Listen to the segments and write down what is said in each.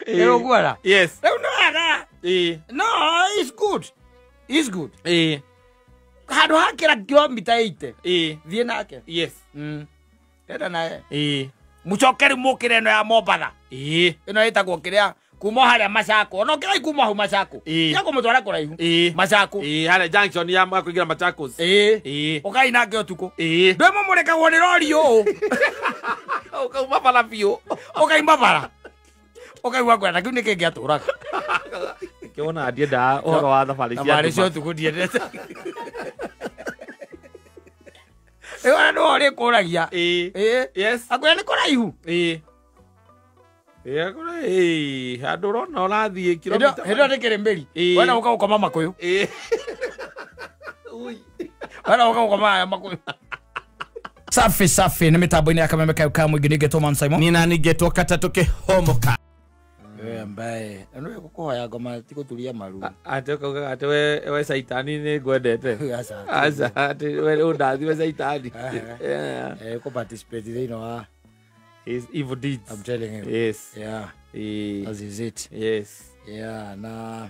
Ĩrũguara. Yes. Rĩu nĩ wega. Ĩĩ. No, it's good. It's good. Ĩĩ. Handũ hakĩra kilomita 80. Ĩĩ. Thiĩ nake. Yes. Enda naye. Ĩĩ. Mũcoke rĩu mũkĩre ĩno ya Mombatha. Ĩĩ. Ĩno ĩtagwo kĩrĩa kuma harĩa Machako. Ona ũkĩrai kuma hau Machako. Ĩĩ. Tia kũmũtwara kũraihu. Ĩĩ. Machako. Ĩĩ, harĩa junction ya kũingĩra Machakos. Ĩĩ. Ĩĩ. Ũkai nake ũtukũ. Ĩĩ. Ndwĩ mũmũrĩkagwo nĩ rori ũũ. Ũkauma bara biũ. Ũkaima bara. Ũkaigua kwenda kĩu nĩ kĩngĩ atũraga. Kĩona ndiendaga ũhoro wa thabarĩ cia Thabarĩ cia nduma. ũtukũ ndiendete. Ĩyo nĩ ũrĩ kũragia. Ĩĩ. Ĩĩ. Yes. Akwĩra nĩ kũraihu. Ĩĩ. Ĩĩ, kũrĩ ĩĩ, handũ ũrona ũrathiĩ kilomita. Hĩndĩ ĩyo nĩ kĩrĩmbĩri. Ĩĩ. Wena ũka gũkoma makũyũ. Ĩĩ. Ui. Wena ũka gũkoma haya makũyũ. Safi safi nĩ mĩtambo-inĩ ya kameme kayo ka mũingĩ nĩngetwo Man Simon. Nina ningetwo katatũ kĩhomoka. Wewe ambaye nĩwe gũkũhoya ngoma ti gũturia maru. Atĩ ũkaugaga atĩ we caitani nĩ ngwendete. Aca. Aca, atĩ we ũndathi we caitani. Aha. Yeah. Eh, kũ participate thĩinĩ wa His evil deeds. I'm telling you. Yes. Yeah, Ĩĩ. that is it. Yes. Yeah, na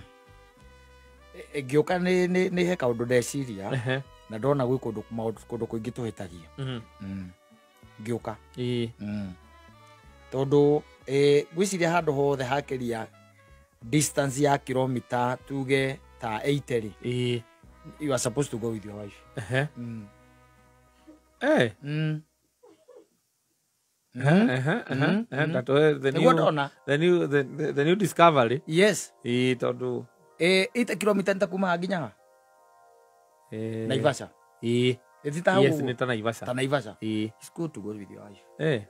ngĩũka nĩ he kaũndũ ndeciria Ehe. na ndona gwĩ kũndũ maũndũ kũndũ kũingĩ tũhĩtagia. Ngĩũka. Ĩĩ. Tondũ ngwĩciria handũ hothe hakĩria distance ya kilomita tuge ta 80 rĩ, Ĩĩ. you are supposed to go with your wife. Ehe. Eh. Ehe, ehe, ehe, that way the Nĩguo new ndona. the new discovery. Yes. Ĩĩ, tondũ Ita kilomita nĩ ta kuma haha nginya ha? eh, Naivasha. Ĩĩ. Ĩti ta hau Yes, ũguo? nĩ ta Naivasha. Ta Naivasha. Ĩĩ. It's good to go with your wife. Eh,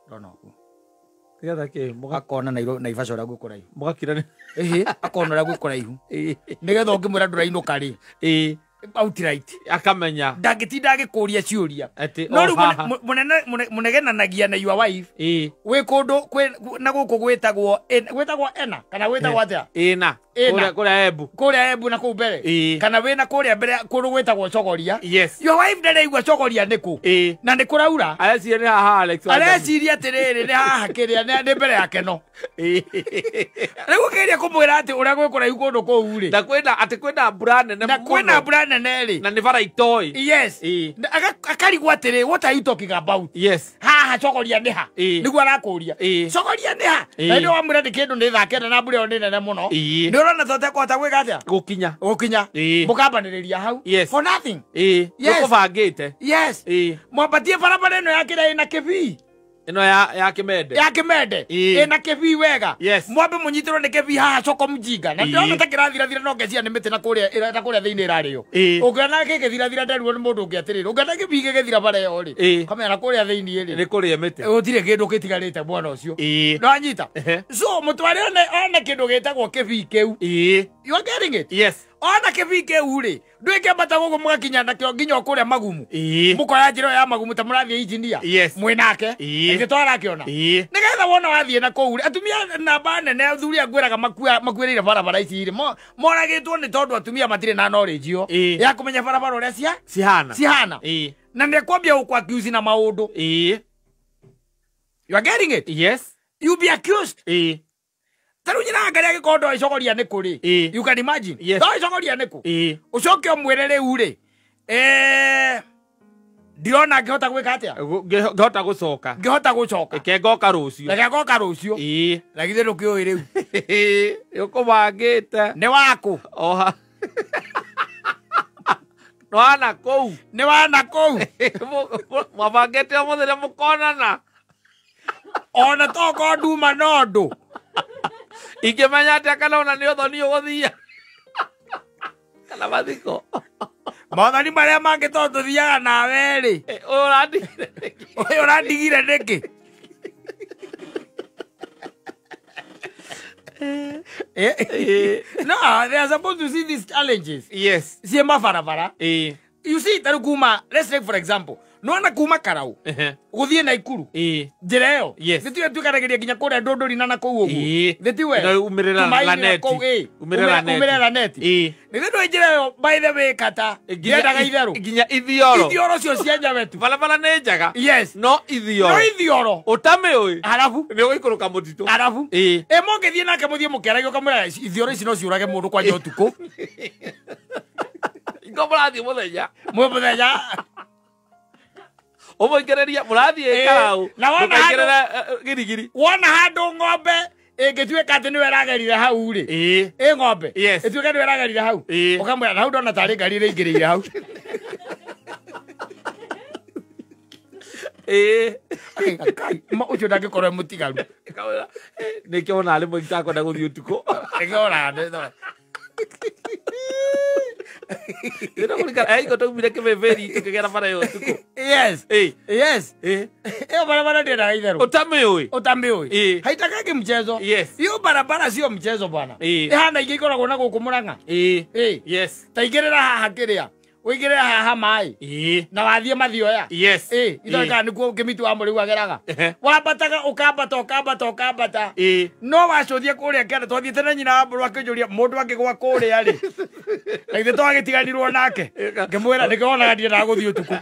Ndona ũguo. nĩgetha kĩ Akona Naivasha ũrĩa gwĩ kũraihu. mũgakirania. Ĩhĩ, akona ũrĩa gwĩ kũraihu. Ĩĩ. Nĩgetha ũngĩmwĩra ndũrainũka rĩ, Ĩĩ. outright. Akamenya Ndangĩtinda agĩkũria ciũria. atĩ No o rĩu haha. mũnegenanagia na your wife Ĩĩ. wĩ kũndũ na gũkũ gwĩtagwo gwĩtagwo ena kana gwĩtagwo atĩa? Ĩna. Ĩna. Kũrĩa kũrĩa Embu. Kũrĩa Embu na kũu mbere. Ĩĩ. Kana wĩna kũrĩa mbere kũndũ gwĩtagwo Chogoria. Yes. Your wife ndaraigua Chogoria nĩkũ? Ĩĩ. Na nĩ kũraura. Areciria nĩ haha Alex. Wanjami. Areciria atĩrĩrĩ nĩ haha kĩrĩa nĩ mbere yake no. Ĩĩ. Rĩu ũkĩgeria kũmwĩra atĩ ũrĩa gwĩ kũraihu kũndũ kũu rĩ. Na kwĩna atĩ kwĩna mbura nene Na kwĩna mũno. mbura nene rĩ. Na nĩ bara itoĩ. Yes. Ĩĩ. Na akarigwo atĩrĩ, what are you talking about? Yes. Haha Chogoria nĩ ha? Ĩĩ. Nĩguo arakũria. Ĩĩ. Chogoria nĩ ha? Ĩĩ. Na nĩ wamwĩra nĩ kĩndũ nĩ thaa kenda na mbura ĩyo nĩ nene mũno. Ĩĩ. Nĩ ũrona ta ũtekũhota gwĩka atĩa? Gũkinya. Gũkinya. Ĩĩ. Mũkambanĩrĩria hau. Yes. For nothing. Ĩĩ. Yes. Nĩũkũbangĩte. Yes. Ĩĩ. Mwambatie barabara ĩno ya kĩrĩa ĩna kĩbii. Ĩno ya Kĩmende. Ya Kĩmende. Ĩĩ. Ĩna kĩbii wega. Yes. Mwambe mũnyitĩrwo nĩ kĩbii haha coko mjinga. Na Ĩĩ. ndĩrona ta kĩrathirathira no ngeciria nĩ mĩtĩ na kũrĩa na kũrĩa thĩinĩ ĩrarĩo. Ĩĩ. Ũngĩona gĩgĩthirathira nderuo nĩ mũndũ ũngĩ atĩrĩrĩ. Ũngĩona kĩbii gĩgĩthira bara ĩyo rĩ. Ĩĩ. Kamenya na kũrĩa thĩinĩ rĩ. Nĩ kũrĩa mĩtĩ. Gũtirĩ kĩndũ gĩtigarĩte mwana ũcio. Ĩĩ. Nĩwanyita? Ehe. So mũtware one kĩndũ gĩtagwo kĩbii kĩu. Ĩĩ. You are getting it? Yes. Ona kĩbii kĩu rĩ, ndwĩkĩambata gũkũ mũgakinya nakĩo nginya o kũrĩa magumu. Ĩĩ. Mũkoya njĩra ĩyo ya magumu ta mũrathiĩ engineer. Yes. Mwĩ nake. Ĩĩ. Ithe twarakĩona. Ĩĩ. Nĩgetha wona wathiĩ na kũu rĩ, atumia namba nene athuri a ngwĩraga makuĩrĩire barabara ici rĩ, moragĩtwo nĩ tondũ atumia matirĩ na knowledge ĩyo Ĩĩ. ya kũmenya barabara ũrĩa Cihana. cihana. Ĩĩ. Na nĩekwambia gũkũ accuse na maũndũ. Ĩĩ. You are getting it? Yes. You be accused. Ĩĩ. Ta rĩu nyina Ngai angĩkorwo ndoĩ Chogoria nĩ kũ rĩ. Ĩĩ. You can imagine. Yes. Ndoĩ Chogoria nĩ kũ. Ĩĩ. Ũcoke ũmwĩre rĩu rĩ, ndirona ngĩhota gwĩka atĩa? Ngĩhota gũcoka. Ngĩhota gũcoka. Reke ngoka rũciũ. Reke ngoka rũciũ. Ĩĩ. Na githĩ ndũkĩũĩ rĩu. Nĩ ũkũbangĩte. Nĩ waku. Oha. Nĩ wana kũu. Nĩ wana kũu. Mwabangĩte ũmũthĩ nĩ mũkonana. Ona tokorwo nduma na ũndũ. Ingĩmenya atĩa kana ona nĩ ũthoni ũgũthia. Kana mathiko. Maũthoni marĩa mangĩ tondũ tũthiaga nawe rĩ. Ũyũ ũrandigire nĩkĩ? Ũyũ ũrandigire nĩkĩ? No, they are supposed to see these challenges. Yes. Ciĩ mabarabara. Ĩĩ. You see, ta rĩu kuma, let's take for example, Nona kuma Karau guthie Naikuru njira iyo nitiwe tuikaragiria nginya kuria Ndunduri na nakuu uguo nitiwe umirira Laneti umirira Laneti nithe njira iyo by the way kata ndiendaga itheru nginya ithioro ithioro cio cia Nyawetu barabara nĩ njega. Yes. No ithioro no ithioro utamĩũĩ arabu nĩ ũgũikũrũka mũtitũ arabu ĩ mũngĩthiĩ nake mũthiĩ mũkĩaragia ũkamwĩra ithioro ici no ciũrage mũndũ kwanja ũtukũ ingo mũrathiĩ mũthenya mwĩ mũthenya ũmũingĩrĩria mũrathiĩ Karau na wona mũkaingĩrĩra Girigiri wona handũ ng'ombe ĩngĩtuĩka atĩ nĩwe ĩragerire hau rĩ ĩ ng'ombe ĩtuĩke nĩwe ĩragerire hau ũkamwĩra na hau ndona tarĩ ngari ĩraingĩrĩire hau ũcio ndangĩkorwo e mũtigaru nĩkĩo ona rĩmwe itakwenda gũthiĩ ũtukũ nĩkĩo ona taumire kĩbĩbĩri tũkĩgera bara ĩyo ũtukũ. Yes. Yes. Ĩyo barabara ndĩendaga itherũ ũtamĩũĩ ũtamĩũĩ haitakagi mchezo. Yes. Hiyo barabara sio mchezo bwana. Ĩhana ingĩ ikoragwo na gũkũ Mũrang'a. Yes. Ta igĩrĩra haha kĩrĩa ũigĩrĩra haha maĩ na wathiĩ Mathioya. Yes. Itoĩ kana nĩkuo Kĩmiti wa Mũrĩu ageraga wambataga ũkambata ũkambata ũkambata no wacũthia kũrĩa kĩanda twathiĩte na nyina wa Mbũrũ akĩnjũria mũndũ akĩgwa kũrĩa rĩ na ithe twagĩtiganirwo nake ngĩmwĩra nĩkĩo wonaga ndiendaga gũthiĩ ũtukũ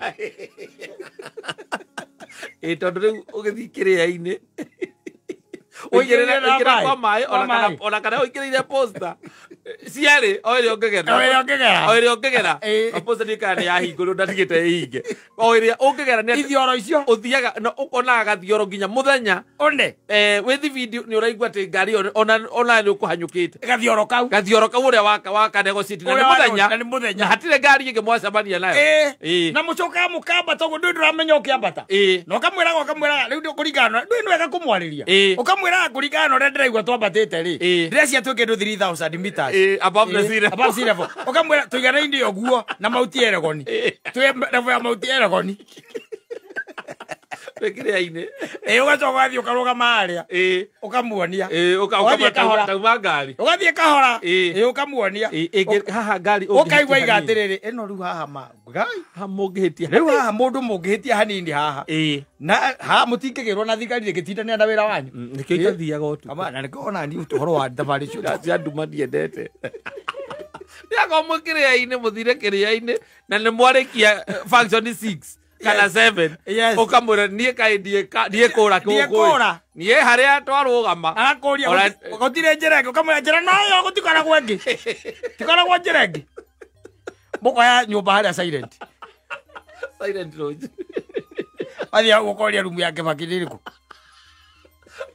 tondũ rĩu ũgĩthiĩ kĩrĩa-inĩ ũigĩrĩre kwa maĩ ona kana ũigĩrĩire posta ciarĩ o ĩrĩa ũngĩgera o ĩrĩa ũngĩgera posta nĩ kana nĩ yahingũrwo ndatigĩte ĩhinge o ĩrĩa ũngĩgera nĩ ithioro icio ũthiaga no ũkonaga gathioro nginya mũthenya one wĩ thibindi nĩ ũraigua atĩ ngari ĩyo ona nĩ ũkũhanyũkĩte gathioro kau ũrĩa waka negotiate na nĩ mũthenya na hatirĩ ngari ĩngĩ mwacemania nayo na mũcokaga mũkambata ũguo ndũĩ ndũramenya ũkĩambata na ũkamwĩraga rĩu kũringana ndũĩ nĩ wega kũmwarĩria ũkamwĩraga kũringana na ũrĩa ndĩraigua twambatĩte rĩ ndĩrecia twĩ kĩndũ 3000 meters above the sea level above sea level ũkamwĩra tũiganaine ũguo na Mount Elgon twĩ level ya Mount Elgon twĩ kĩrĩa-inĩ ũgacoka ũgathiĩ ũkarũgama harĩa ũkamuonia ũgathiĩ kahora tauma ngari ũgathiĩ kahora ũkamuonia haha ngari ũkaigua iga atĩrĩrĩ ĩno rĩu haha ma ngai haha mũngĩhĩtia rĩu haha mũndũ mũngĩhĩtia hanini haha na haha mũtingĩgĩrwo na thigari ĩngĩtindanĩra na wĩra wanyu nĩkĩo itathiaga ũtukũ na nĩkĩo ona niĩ ũhoro wa thabarĩ icio cia nduma ndiendete nĩakorwo mwĩ kĩrĩa-inĩ mũthire kĩrĩa-inĩ na nĩ mwarĩkia function 6 kana 7 ũkamwĩra niĩ kaĩ ndiĩ kũra kũũ niĩ harĩa twarũgama agakũria gũtirĩ njĩra ĩngĩ ũkamwĩra njĩra noyo gũtikoragwo ĩngĩ tikoragwo njĩra ĩngĩ mũkoya nyũmba harĩa silent lodge wathiĩ ũkoria rumu ya Kĩbaki nĩ ĩrĩkũ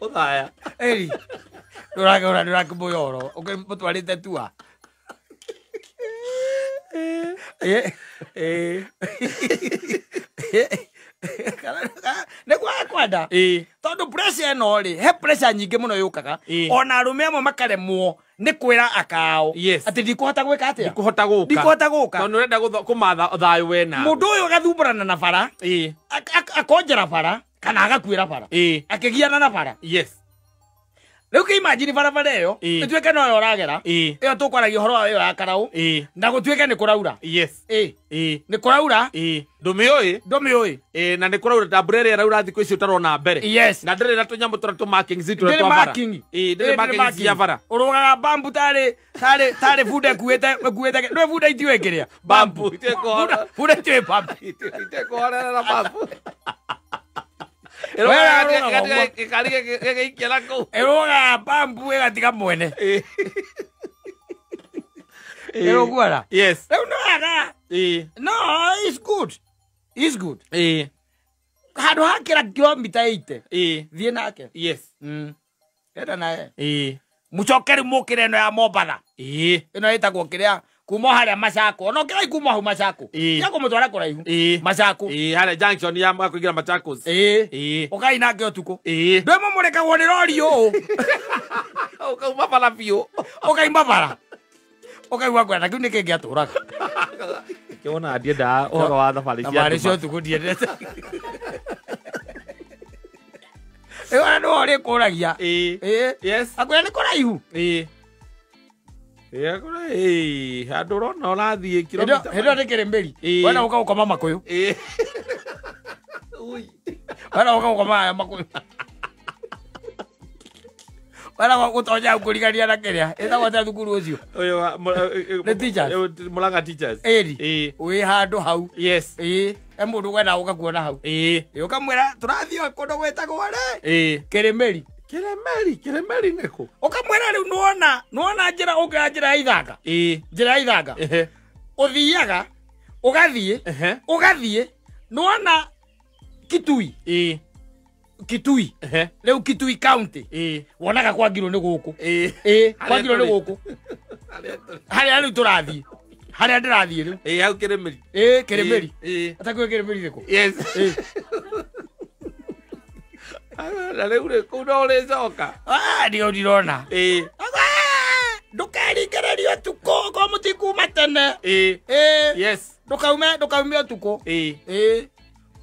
ũthaya ĩri ndũrakĩũra ndũrakĩmũya ũhoro ũkĩmũtwarĩte tua nĩguo akwenda tondũ pressure ĩno rĩ he pressure nyingĩ mũno yũkaga ona arũme amwe makaremwo nĩ kwĩra akao atĩ ndikũhota gwĩka atĩa ndikũhota gũka tondũ ũrenda kũmatha thayũ we nawe mũndũ ũyũ agathumbũrana na bara akonjera bara kana agakuĩra bara akĩgiana na bara. Yes. Rĩu kĩ imagine barabara ĩyo ĩtuĩke noyo ũragera ĩyo tũkwaragia ũhoro wa ĩyo ya Karau na gũtuĩke nĩ kũraura. Yes. Nĩ kũraura ndũmĩũĩ na nĩ kũraura ta mbura ĩrĩa ĩraura thikũ ici ũtarona mbere. Yes. Na ndĩrĩ na tũnyamũ tũrĩa tũ markings tũrĩa twa bara. Ndĩrĩ markings cia bara. Ũrũgaga bambu tarĩ bunda ĩkuĩte ndũĩ bunda itiũĩ kĩrĩa bambu bunda itiũĩ bambu itekũhorerera bambu ĩrũgaga bambu ĩgatiga mwene ĩrũguara. Yes. Rĩu nĩ wega. No, it's good. It's good. Handũ hakĩra kilomita 80 thiĩ nake. Yes. Enda naye mũcoke rĩu mũkĩre ĩno ya Mombatha ĩno ĩtagwo kĩrĩa kuma harĩa Machakos ona ũkĩrai kuma hau Machakos ya kũmũtwara kũraihu Machakos harĩa junction ya kũingĩra Machakos ũkai nake ũtukũ ndũĩ mũmũrĩkagwo nĩ rori ũũ ũkauma bara biũ ũkauma bara ũkaigua kwenda kĩu nĩkĩ ngĩatũraga kĩona ndiendaga ũhoro wa thabarĩ cia ũtukũ ndiendete ĩyo ona nĩwe ũrĩkũragia akwĩra nĩ kũraihu handũ ũrona ũrathiĩ kilomita hĩndĩ ĩyo nĩ kĩrĩmbĩri wena ũka gũkoma makũyũ. Ui. Wena ũka gũkoma harĩa Makũyũ. Wena gũtonya kũrigania na kĩrĩa ĩtagwo atĩa thukuru ũcio? Ũyũ wa Nĩ teachers? Mũrang'a teachers. Ĩri. Ĩĩ. Wĩ handũ hau. Yes. Ĩĩ. He mũndũ wenda gũka kuona hau. Ĩĩ. Ĩ ũkamwĩra tũrathiĩ kũndũ gwĩtagwo rĩ? Ĩĩ. Kĩrĩmĩri. Kĩrĩmĩri, Kĩrĩmĩri nĩkũ? Ũkamwĩra rĩu nĩwona njĩra ũngĩoya njĩra ya Ithanga. Ĩĩ. Njĩra ya Ithanga. Ehe. Ũthiaga ũgathiĩ Ehe. ũgathiĩ nĩwona Kitui. Ĩĩ. Kitui. Ehe. Rĩu Kitui County. Ĩĩ. Wonaga kwangirwo nĩ gũkũ. Ĩĩ. Ĩĩ, Harĩa kwangirwo nĩ tũrĩ. gũkũ. Harĩa tũrĩ. Harĩa rĩu tũrathiĩ. Harĩa ndĩrathiĩ rĩu. Ĩĩ, hau Kĩrĩmĩri. Ĩĩ, Kĩrĩmĩri. Ĩĩ. Atakwĩ Kĩrĩmĩri nĩkũ? Yes. Ĩĩ. Na rĩu rĩ, kũu no ũrĩcoka. Ah, ndio ndirona. Ĩĩ. Ndũkeringĩrĩrie ũtukũ okorwo mũtikuma tene. Ĩĩ. Ĩĩ. Yes. Ndũkaume ũtukũ. Ĩĩ. Ĩĩ.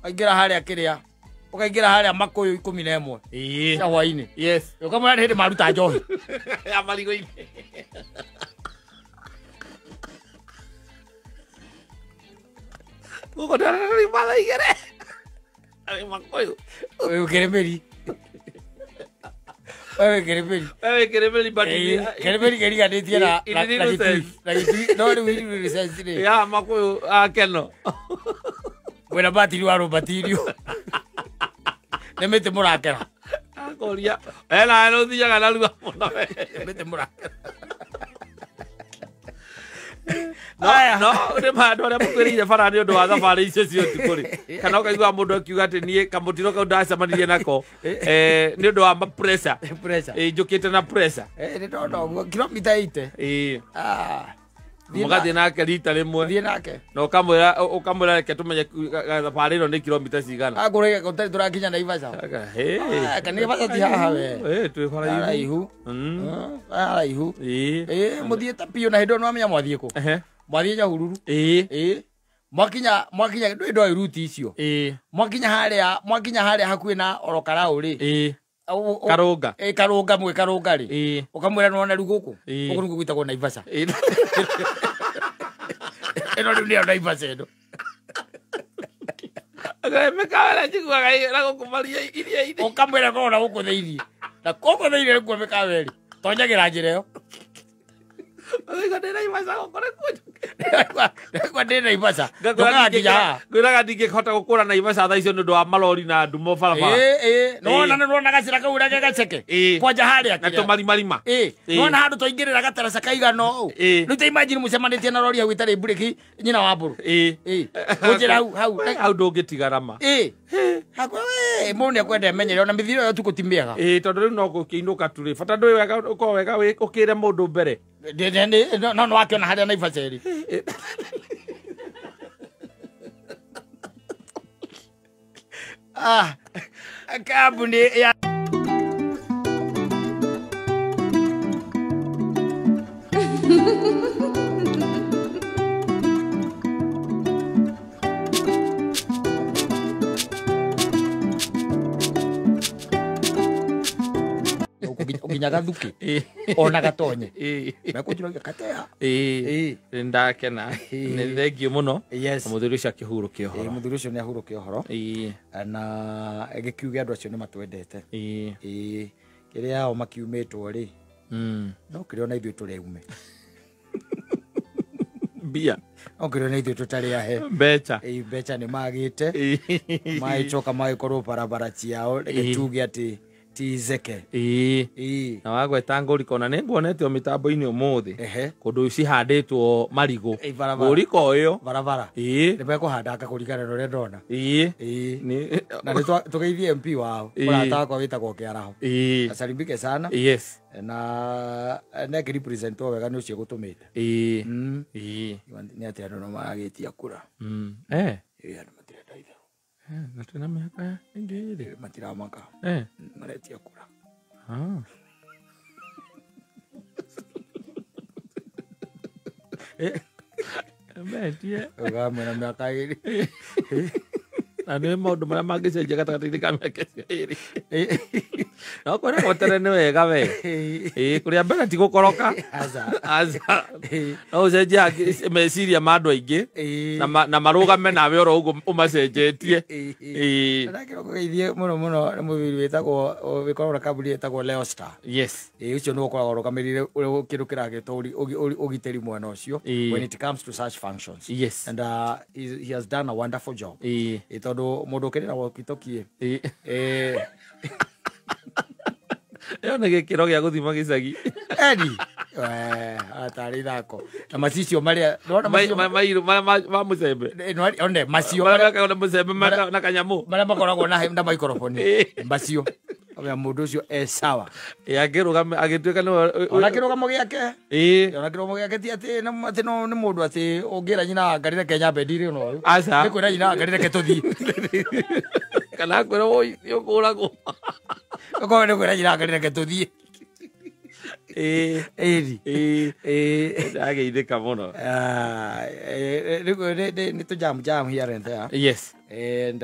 Ũkaingĩra harĩa kĩrĩa. Ũkaingĩra harĩa Makũyũ 11. Ĩĩ. Cia hwainĩ. Yes. Ũkamwĩra nĩ hĩndĩ maruta njohi. Ya marigũ-inĩ. Gũkũ ndĩrarĩ mathaa igĩrĩ. Arĩ Makũyũ. Ũyũ Kĩrĩmĩri. Wewe Kĩrĩmĩri. Wewe Kĩrĩmĩri but Ĩĩ, Kĩrĩmĩri kĩriganĩtie na In na the na Kitui. innocence. Na Kitui. No rĩu innocence rĩ. Ya Makũyũ akeno. Mwĩna batiri wa rũbatirio. Nĩ mĩtĩ mũrakera. Akoria. Ena nĩ ũthiaga narua mũno we. Nĩ mĩtĩ mũrakera. No, Aya. no, nĩ ma andũ arĩa makuĩrĩire bara nĩ ũndũ wa thabarĩ icio cia ũtukũ rĩ. Kana ũkaigua mũndũ akiuga atĩ niĩ kamũtino kau ndacemanirie nako nĩ ũndũ wa ma pressure. Pressure. Ĩĩ, njũkĩte na pressure. Ĩĩ, nĩ ndona ũguo kilomita 80. Ĩĩ. Ah. Mũgathiĩ nake rita rĩmwe. Thiĩ nake. Na ũkamwĩra reke tũmenye thabarĩ ĩno nĩ kilomita cigana. Akũrege gũtarĩ tũrakinya Naivasha. Hĩ. Ah, kana Naivasha ti haha we. Ĩĩ, twĩ haraihu. Haraihu. Haraihu. Ĩĩ. Ĩĩ, mũthiĩ ta biũ na hĩndĩ ĩyo nĩwamenya mwathiĩ kũ. Ehe. Mwathiĩ Nyahururu. Ĩĩ. Ĩĩ. Mwakinya ndũĩ ndoĩ ruti icio. Ĩĩ. Mwakinya harĩa hakuhĩ na Orokarau rĩ. Ĩĩ. Karũnga. Ĩĩ, Karũnga mwĩ Karũnga rĩ. Ĩĩ. Ũkamwĩra nĩwona rĩu gũkũ. Ĩĩ. Gũkũ nĩkuo gwĩtagwo Naivasha. Ĩĩ. Ĩno rĩu nĩyo Naivasha ĩno. Mĩkawa ĩrĩa njiguaga na gũkũ maria iria-inĩ. Ũkamwĩra korwo na gũkũ thĩiniĩ. Na gũkũ thĩiniĩ nĩkuo mĩkawa ĩrĩ. Tonyagĩra njĩra ĩyo. Ũkaigua ndĩ Naivasha gũkũ nĩkuo njũkĩte. Ndĩraigua ndĩ Naivasha. Ndũkaga haha. Ngwĩraga ndingĩhota gũkũra Naivasha thaa icio nĩ ũndũ wa marori na ndumo barabara. Ĩĩ, ĩĩ. Nĩwona nĩwona gacĩra kau ũrĩa ge gaceke. Ĩĩ. Kwanja harĩa Na kĩrĩa. tũmarimarima. Ĩĩ. Ĩĩ. Nĩwona handũ twaingĩrĩra gataraca kaigana ũũ. Ĩĩ. Rĩu ta imagine mũcemanĩtie na rori hau ĩtarĩ mburĩki nyina wa mbũrũ. Ĩĩ. Ĩĩ. Gũnjĩra hau hau. Hau ndũngĩtigarama. Ĩĩ. Hakwa we mũndũ nĩakwenda emenyere ona mĩthiĩre ĩyo ũtukũ ti mĩega. Ĩĩ, tondũ rĩu no gũkĩinũka tu rĩ. Bata ndũĩ wega ũkorwo wega ũkĩre mũndũ mbere. No nĩwakĩona harĩa Naivasha ĩrĩ. Ah, kambuni ya nginya gathuke ona gatonye mekũnjũragia katea. Ĩĩ, nĩndakena. Nĩ thengiũ mũno. Yes. Mũthuri ũcio akĩhurũke ũhoro. Mũthuri ũcio nĩ ahurũke ũhoro. Ĩĩ. Na gĩkiuge andũ acio nĩ matwendete. Ĩĩ. Ĩĩ, kĩrĩa ao makiumĩtwo rĩ. No kĩrĩa ona ithuĩ tũreume. Mbia. No kĩrĩa ona ithuĩ tũtarĩ ahe. Mbeca. Ĩĩ, mbeca nĩ magĩte. Magĩcoka magĩkorwo barabara ciao reke tuge atĩ tizeke. Ĩĩ. Na wagweta ngũriko na nĩnguonete o mĩtambo-inĩ ũmũthĩ. Kũndũ cihandĩtwo marigũ. Ngũriko ĩyo. Barabara. Ĩĩ. Nĩ mekũhanda kũringana na ũrĩa ndona. Ĩĩ. Na nĩ tũgeithie MP wao. Mũrata wakwa wĩtagwo Kĩaraho. Ĩĩ. Asalimike sana. Yes. Na nĩ represent wega nĩ ũcio gũtũmĩte. Ĩĩ. Ĩĩ. Nĩ atĩ andũ no maragĩtia kura. Eh. Ĩĩ, andũ matirenda itherũ. Na twĩna mĩaka ĩngĩ ĩrĩ. Matiramaka. Maretia kura. Ah. Metie. Ũkamwĩra mĩaka ĩrĩ. Na nĩ maũndũ marĩa mangĩcenjia gatagatĩ-inĩ ka mĩaka ĩcio ĩrĩ. No kwĩra gwetere nĩ wega we. Ĩĩ kũrĩa mbere ti gũkoroka. Aca. No ũcenjie meciria ma andũ aingĩ na marũgame nawe oro ũguo ũmacenjetie. Ĩĩ. Ndakĩrwo kũgeithie mũno mũno nĩ mũthuri wĩtagwo wĩkoragwo na kambuni ĩtagwo Leostar. Yes. Ĩĩ ũcio nĩwe ũkoragwo ũrũgamĩrĩire kĩndũ kĩragĩtwo ũgitĩri mwena ũcio when it comes to such functions. Yes. And he has done a wonderful job. Ĩĩ. Tondũ mũndũ ũkĩrĩ na walkie-talkie. Ĩĩ. Ĩyo nĩ gĩkĩro gĩa gũthima gĩcagi. Eni. Atarĩ ithako. Na macicio marĩa ndona macio mairũ ma mũcembe. One macio marĩa mekagwo na mũcembe na kanyamũ. Marĩa makoragwo na microphone. Macio. Oya mũndũ ũcio e sawa. Ĩ agĩtuĩka nĩwe ona kĩrũgamo gĩake. Ĩ. Ona kĩrũgamo gĩake ti atĩ atĩ no nĩ mũndũ atĩ ũngĩra nyina ngarire Kenya bendi-rĩ no ũyũ. Aca. Nĩ kwĩra nyina ngarire ke tũthiĩ. Kana kwĩra woi nĩ ũkũragwo. Okorwo nĩ kwĩra nyina ngarire ke tũthiĩ. Ĩ. Ĩri. Ĩ. Ĩ. Ndageithĩka mũno. Nĩ tũ jam jam here and there. Yes. And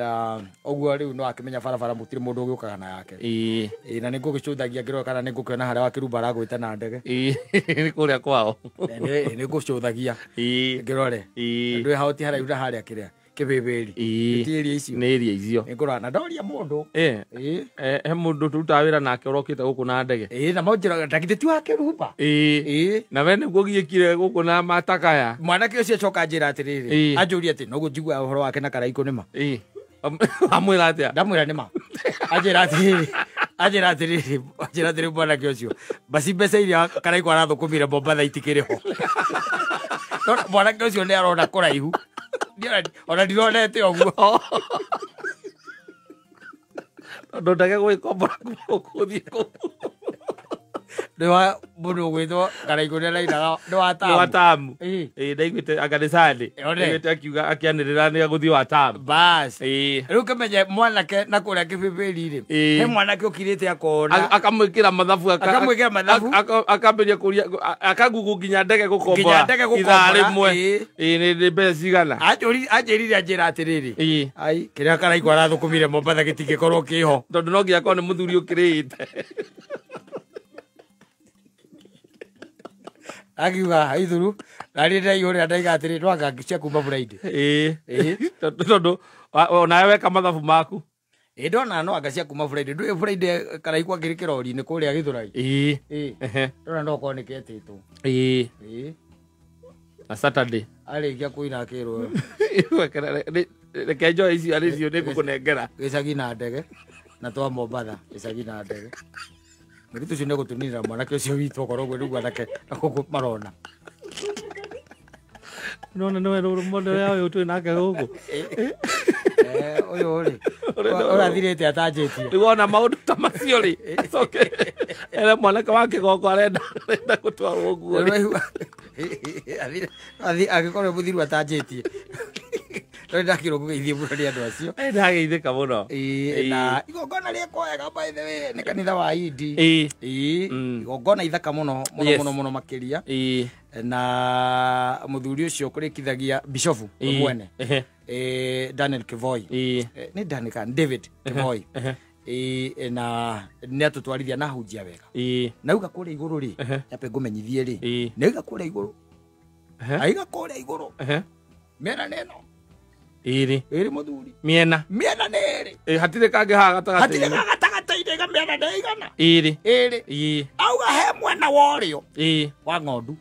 ũguo rĩu no akĩmenya barabara mũtirĩ mũndũ ũgĩũkaga na yake. Ĩ. Ĩ na nĩngũgĩcũthagia ngĩrora kana nĩngũkĩona harĩa wakĩrumba aragwĩta na ndege. Ĩ. Nĩ kũrĩa kwao. Nĩ ngũcũthagia. Ĩ. Ngĩrore. Ĩ. Ndwĩ hao ti haraihu na harĩa kĩrĩa kĩbĩbĩri. Ĩ. Ti area icio. Nĩ area icio. Nĩngũrora na ndoria mũndũ. Ĩ. Ĩ. He mũndũ tũrutaga wĩra nake ũrokĩte gũkũ na ndege. Ĩ na manjĩraga ndagithĩ ti wa Kĩrumba. Ĩ. Ĩ. Na we nĩguo ũgiĩkire gũkũ na matakaya. Mwanake ũcio acoka anjĩra atĩrĩrĩ. Anjũria atĩ noguo njiguaga ũhoro wake na Karaikũ nĩma. Ĩ. Amwĩra atĩa? Ndamwĩra nĩma. Anjĩra atĩrĩrĩ. Anjĩra atĩrĩrĩ. Anjĩra atĩrĩrĩ mwanake ũcio. Baci mbeca iria Karaikũ arathũkũmire Mombatha itikĩrĩ ho. Mwanake ũcio nĩ arona kũraihu. Ona ndironete ũguo. Tondũ ndege gwĩkombora kuma gũkũ gũthiĩ kũu. Nĩ wa mũndũ ũgwĩtwo Karaikũ nĩ arainaga nĩ wa Tamu. Nĩ wa Tamu. Ĩ. Ĩ ndaiguĩte anga nĩ Sunday. Ndaiguĩte akiuga akĩanĩrĩra nĩ agũthiĩ wa Tamu. Bas. Ĩ. Rĩu kĩmenye mwanake na kũrĩa kĩbĩbĩri-rĩ. He mwanake ũkirĩte akona. Akamwĩkĩra mathabu. Akamwĩkĩra mathabu. Akambĩrĩria kũria akagugu nginya ndege gũkombora. Nginya ndege gũkombora. Ithaa rĩmwe. Ĩ nĩ mbeca cigana. Anjĩrire anjĩra atĩrĩrĩ. Ĩ. Ai kĩrĩa Karaikũ arathũkũmire Mombatha gĩtingĩkorwo kĩho. Tondũ no nginya akorwo nĩ mũthuri ũkĩrĩte. Akiuga ithuru na niĩ ndaihũrĩra ndaiga atĩrĩ twanga cia kuma Friday. Ĩ. Tondũ onawe weka mathabu maku. Ĩ ndona no anga cia kuma Friday. Ndũĩ Friday Karaikũ akĩrĩ kĩrori-inĩ kũrĩa Gĩthũrai. Ĩ. Ĩ. Ndona no okorwo nĩ ketĩtwo. Ĩ. Ĩ. Na Saturday. Arĩkia kũina akĩrwo. Reke njoe icio arĩ icio nĩngũkũnengera. Gĩcagi na ndege na twa Mombatha gĩcagi na ndege. Mũirĩtu ũcio nĩegũtũninĩra mwanake ũcio witũ okorwo ũguo nĩguo anake na gũkũ marona. Nona nĩwe mũndũ ũrĩa ũyũ twĩ nake gũkũ. Ũyũ rĩ ũrathirĩte atanjĩtie. Rĩu wona maũndũ ta macio rĩ acoke ere mwanake wa kĩgongo arenda gũtwarwo ũguo rĩ. Angĩkorwo mũthiru atanjĩtie. No ndakĩrwo kũgeithio mũno nĩ andũ acio. Ndageithĩka mũno. Ĩ na igongona rĩekwo wega by the way nĩ kanitha wa Hindi. Ĩ. Ĩ. Igongona ithaka mũno mũno mũno mũno makĩria. Ĩ. Na mũthuri ũcio kũrĩkithagia bishofu mwene. Daniel Kivoi. Ĩ. Nĩ Daniel kana David Kivoi. Ĩ na nĩ atũtwarithia na hunjia wega. Ĩ. Na auga kũrĩa igũrũ rĩ nyambe ngũmenyithie rĩ. Ĩ. Nĩ auga kũrĩa igũrũ. Aiga kũrĩa igũrũ. Mĩena nĩ ĩno. Ĩrĩ. Ĩrĩ mũthuri. Mĩena. Mĩena nĩ ĩrĩ. Ĩ hatirĩ kangĩ haha gatagatĩ-inĩ. Hatirĩ gatagatĩ-inĩ ga mĩena nĩ ĩigana. Ĩrĩ. Ĩrĩ. Ĩ. Auga he mwena wa ũrĩo. Ĩ. Wa ng'ondu.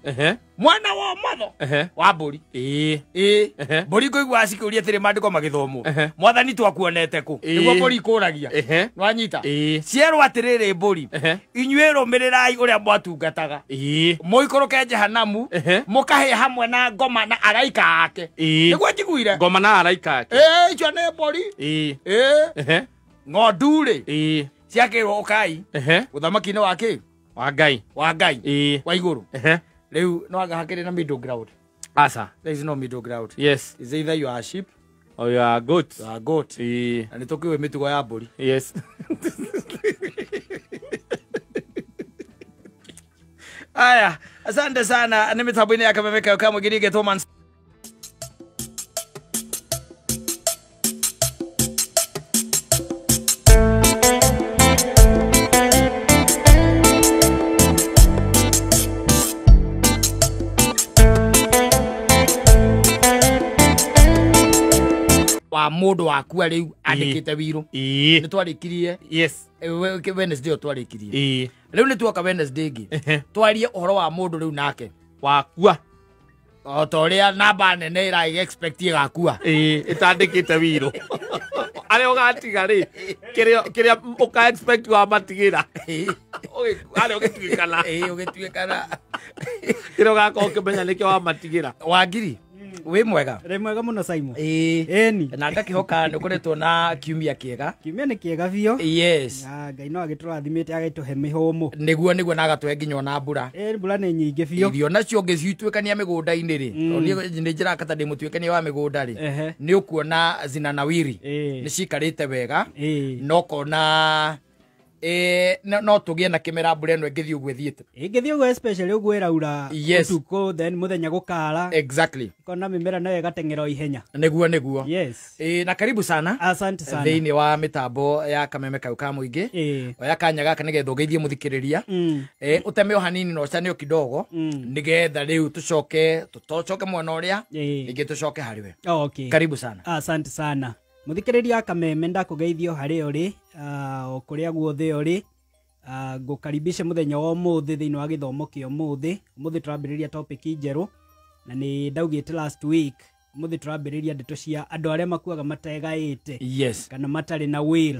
Mwena wa ũmotho. Wa mbũri. Ĩ. Ĩ. Mbũri ngũigua cikĩũria atĩrĩ maandĩko magĩthomwo. Mwathani twakuonete kũ? Nĩguo mbũri ikũragia. Nĩwanyita? Cierwo atĩrĩrĩ mbũri. Inyuĩ rũmĩrĩrai ũrĩa mwatungataga. Mũikũrũke Jehanamu. Mũkahĩe hamwe na ngoma na araika ake. Nĩguo njiguire. Ngoma na araika ake. Ĩ icio nĩ mbũri. Ĩ. Ng'ondu rĩ. Ciakĩrwo ũkai. Ũthamaki-inĩ wa kĩ? Wa Ngai. Wa Ngai. Wa igũrũ. Rĩu no anga hakĩrĩ na middle ground. Asa. There is no middle ground. Yes. Is either you are a sheep or you are a goat. You are a goat. Na nĩ tũkĩũĩ mĩtugo ya mbũri. Yes. Aya, asante sana. Nĩ mĩtambo-inĩ ya Kameme Kayo Kamũgiri Gĩtũman. wa mũndũ wakua rĩu andĩkĩte wiro. Nĩ twarĩkirie. Yes. Wednesday twarĩkirie. Rĩu nĩ tuoka Wednesday ĩngĩ. Twarie ũhoro wa mũndũ rĩu nake wakua. O ta ũrĩa namba nene ĩra expect ĩgakua. Ĩtandĩkĩte wiro. Arĩa ũgatiga rĩ kĩrĩa ũka expect wa matigĩra. Arĩa ũgĩtuĩkana. Ũgĩtuĩkana. Kĩrĩa ũgakorwo ũkĩmenya nĩkĩo wa matigĩra. Wangiri wĩ mwega? Rĩ mwega mũno Simon. Ĩni. Na ngakĩhoka nĩ ũkoretwo na kiumia kĩega. Kiumia nĩ kĩega biũ. Yes. Ngai no agĩtũrathimĩte agĩtũhe mĩhũmũ. Nĩguo na agatũhe nginya ona mbura. Mbura nĩ nyingĩ biũ. Irio nacio ũngĩcituĩkania mĩgũnda-inĩ rĩ. Tondũ nĩ njĩrakata ndĩ mũtuĩkania wa mĩgũnda rĩ. Nĩ ũkuona zinanawiri. Nĩ cikarĩte wega. Na ũkona no tũgĩe na kĩmera mbura ĩno ĩngĩthiĩ ũguo ĩthiĩte. Ĩngĩthiĩ ũguo especially ũguo ĩraura ũtukũ then mũthenya gũkara. Exactly. Kona mĩmera nayo ĩgateng'era o ihenya. Nĩguo. Yes. Na karibu sana. Asante sana. Thĩinĩ wa mĩtambo ya kameme kau ka mũingĩ. Oya kanya gaka nĩgetha ũgeithie mũthikĩrĩria. Ũteme o hanini na ũcane o kidogo. Nĩgetha rĩu tũcoke mwena ũrĩa ningĩ tũcoke harĩ we. Okay. Karibu sana. Asante sana. Mũthikĩrĩria kameme ndakũgeithio harĩa ũrĩ o kũrĩa guothe ũrĩ ngũkaribisha mũthenya wa ũmũthĩ thĩinĩ wa gĩthomo kĩa ũmũthĩ. Ũmũthĩ tũrambĩrĩria topic njerũ na nĩ ndaugĩte last week ũmũthĩ tũrambĩrĩria ndeto cia andũ arĩa makuaga mategaĩte. Yes. Kana matarĩ na will.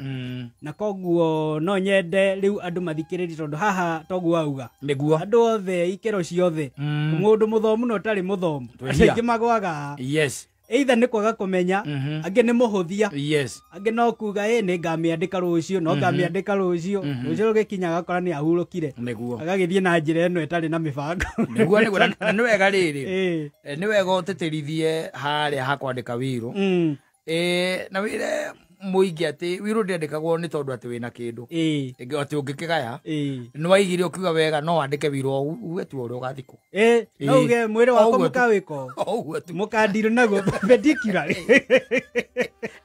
Na koguo no nyende rĩu andũ mathikĩrĩrie tondũ haha toguo auga. Nĩguo. Andũ othe ikĩro ciothe. Mũndũ mũthomu na ũtarĩ mũthomu. Andũ aingĩ magwaga. Yes. Either nĩ kwaga kũmenya, angĩ nĩ mũhũthia. Yes. Angĩ no kuga nĩ ngamĩandĩka rũciũ, no ngamĩandĩka rũciũ. Rũciũ rũgĩkinya agakora nĩ ahurũkire. Nĩguo. Agagĩthiĩ na njĩra ĩno ĩtarĩ na mĩbango. Nĩguo na nĩ wega rĩrĩ. Nĩ wega ũtĩtĩrithie harĩa ha kwandĩka wiro. Na wĩre mũingĩ atĩ wiro ndĩandĩkagwo nĩ tondũ atĩ wĩna kĩndũ. Atĩ ũngĩkĩgaya. Nĩ waigire ũkiuga wega no wandĩke wiro uge tu ũrĩa ũgathikwo. No uge mwĩrĩ wakwa mũkawĩka ũguo tu. Mũkandirwo naguo particularly.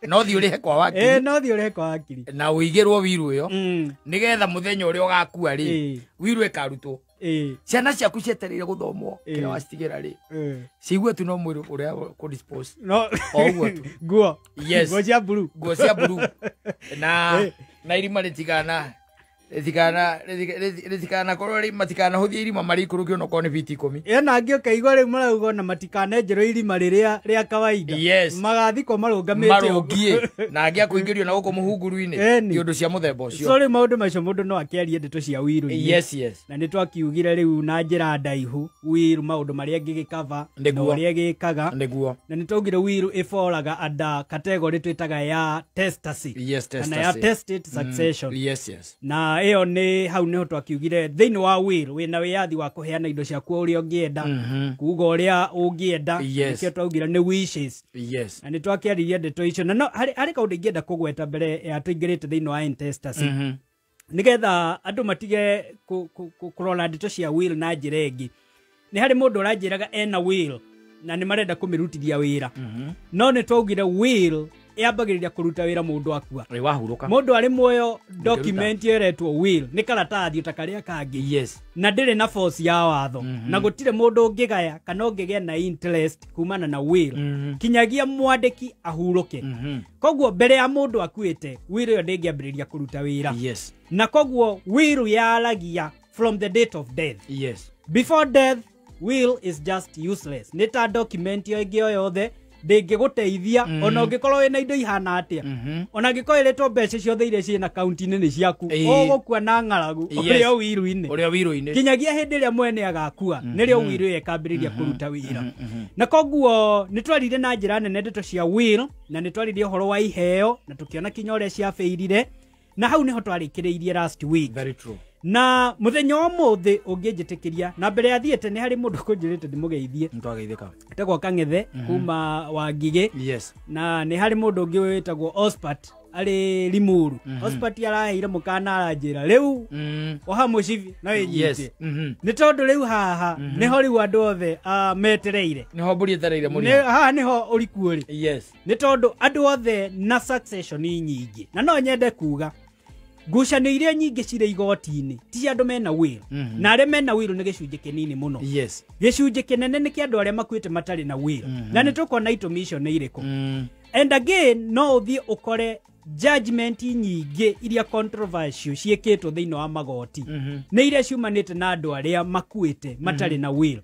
No thiĩ ũrĩhe kwa wakiri. No thiĩ ũrĩhe kwa wakiri. Na ũigĩrwo wiro ĩyo. Nĩgetha mũthenya ũrĩa ũgakua rĩ, wiro ĩkarutwo. Ciana ciaku cietereire gũthomwo kĩrĩa wacitigĩra rĩ. Ciigue tu no mwĩrĩ ũrĩa kũ dispose. No. O ũguo tu. Nguo. Yes. Nguo cia blue. Nguo cia blue. Na irima rĩtigana rĩtikana korwo rĩ matikanahũthie irima marĩikũrũkio onokorwo nĩ biti 10. Na angĩ ũkaigua rĩu marauga ona matikanenjerwo irima rĩrĩa rĩa kawaida. Yes. Magathikwo marũngamĩte marũngie na angĩ akũingĩrio na gũkũ mũhunguru-inĩ iũndũ cia mũthemba ũcio. So rĩu maũndũ macio mũndũ no akĩarie ndeto cia wiru-inĩ. Yes, yes. Na nĩ twakiugire rĩu na njĩra ndaihu wiru maũndũ marĩa ĩngĩgĩkava na ũrĩa ĩgĩkaga. Nĩguo. Na nĩ twaugire wiru ĩboraga under category twĩtaga ya testacy. Yes, testacy. Kana ya testate succession. Yes, yes. Na ĩyo nĩ hau nĩho twakiugire thĩinĩ wa will wĩna wĩyathi wa kũheana indo ciaku ũrĩa ũngĩenda, kuuga ũrĩa ũngĩenda. Nĩkĩo twaugire nĩ wishes. Yes. Na nĩ twakĩaririe ndeto icio na no harĩ kaũndũ ingĩenda kũgweta mbere ya tũingĩrĩte thĩinĩ wa intestacy. Nĩgetha andũ matige kũrora ndeto cia will na njĩra ĩngĩ. Nĩ harĩ mũndũ ũranjĩraga ena will na nĩ marenda kũmĩrutithia wĩra. No nĩ twaugire will yambagĩrĩria kũruta wĩra mũndũ akua. Mũndũ arĩ muoyo document ĩretwo will nĩ karatathi ta karĩa kangĩ. Yes. Na ndĩrĩ na force ya watho. Na gũtirĩ mũndũ ũngĩgaya kana ũngĩgĩa na interest kumana na will. Kinyagia mwandĩki ahurũke. Koguo mbere ya mũndũ akuĩte will ĩyo ndĩngĩambĩrĩria kũruta wĩra. Yes. Na koguo will yaragia from the date of death. Yes. Before death will is just useless. Nĩ ta document ĩyo ĩngĩ o yothe ndĩngĩgũteithia ona ũngĩkorwo wĩna indo ihana atĩa. Ona angĩkorwo ĩrĩtwo mbeca ciothe iria ciĩna akaunti-inĩ nĩ ciaku, ũgũkua na ng'aragu ũrĩa wiru-inĩ. Ũrĩa wiru-inĩ. Kinyagia hĩndĩ ĩrĩa mwene agakua nĩrĩo wiru ĩyo ĩkambĩrĩria kũruta wĩra. Na koguo nĩ twarire na njĩra nene ndeto cia will na nĩ twaririe ũhoro wa iheo na tũkĩona kinya ũrĩa ciabĩirire na hau nĩho twarĩkĩrĩirie last week. Very true. Na mũthenya wa ũmũthĩ ũngĩnjĩtĩkĩria na mbere ya thiĩte nĩ harĩ mũndũ kũnjĩrĩte ndĩmũgeithie. Nĩtwageithĩka. Etagwo Kang'ethe kuma Wangigĩ. Yes. Na nĩ harĩ mũndũ ũngĩ wĩtagwo Ospat arĩ Limuru. Ospat araheire mũkana aranjĩra rĩu oha mũcibi no ĩnyite. Nĩ tondũ rĩu haha nĩho rĩu andũ othe metereire. Nĩho mbũri ĩtereire mũrĩo. Haha nĩho ũriku ũrĩ. Yes. Nĩ tondũ andũ othe na succession nyingĩ. Na no nyende kuga ngucanio iria nyingĩ cirĩ igoti-inĩ ti andũ mena will. Na arĩa mena will nĩ gĩcunjĩ kĩnini mũno. Yes. Gĩcunjĩ kĩnene nĩ kĩa andũ arĩa makuĩte matarĩ na will. Na nĩ tũkuona itũmi icio nĩ irĩkũ. And again no ũthiĩ ũkore judgment nyingĩ iria controversial ciĩkĩtwo thĩinĩ wa magoti nĩ iria ciumanĩte na andũ arĩa makuĩte matarĩ na will.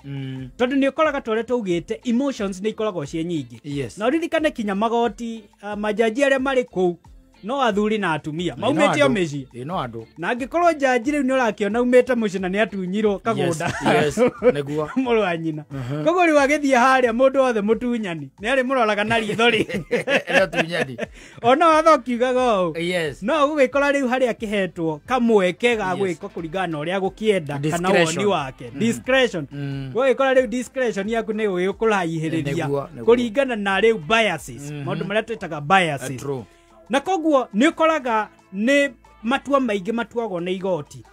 Tondũ nĩ ũkoraga ta ũrĩa twaugĩte emotions nĩ ikoragwo ciĩ nyingĩ. Yes. Na ũririkane kinya magoti majaji arĩa marĩ kũu no athuri na atumia maumĩte o mĩciĩ. Ĩ no andũ. Na angĩkorwo jaji rĩu nĩ ũrakĩona umĩte mũciĩ na nĩ atunyirwo kagũnda. Yes, nĩguo. Mũrũ wa nyina. Koguo rĩu agĩthiĩ harĩa mũndũ wothe mũtunyani nĩ arĩ mũroraga na ritho rĩ. Ĩrĩa tunyani. Ona watho ũkiugaga ũũ. Yes. No ũgũgĩkora rĩu harĩa akĩhetwo kamweke ga gwĩka kũringana na ũrĩa gũkĩenda kana woni wake. Discretion. Ũgagĩkora rĩu discretion yaku nĩ ũgũkũraihĩrĩria kũringana na rĩu biases. Maũndũ marĩa twĩtaga biases. True. Na koguo nĩ ũkoraga nĩ matua maingĩ matuagwo nĩ igoti.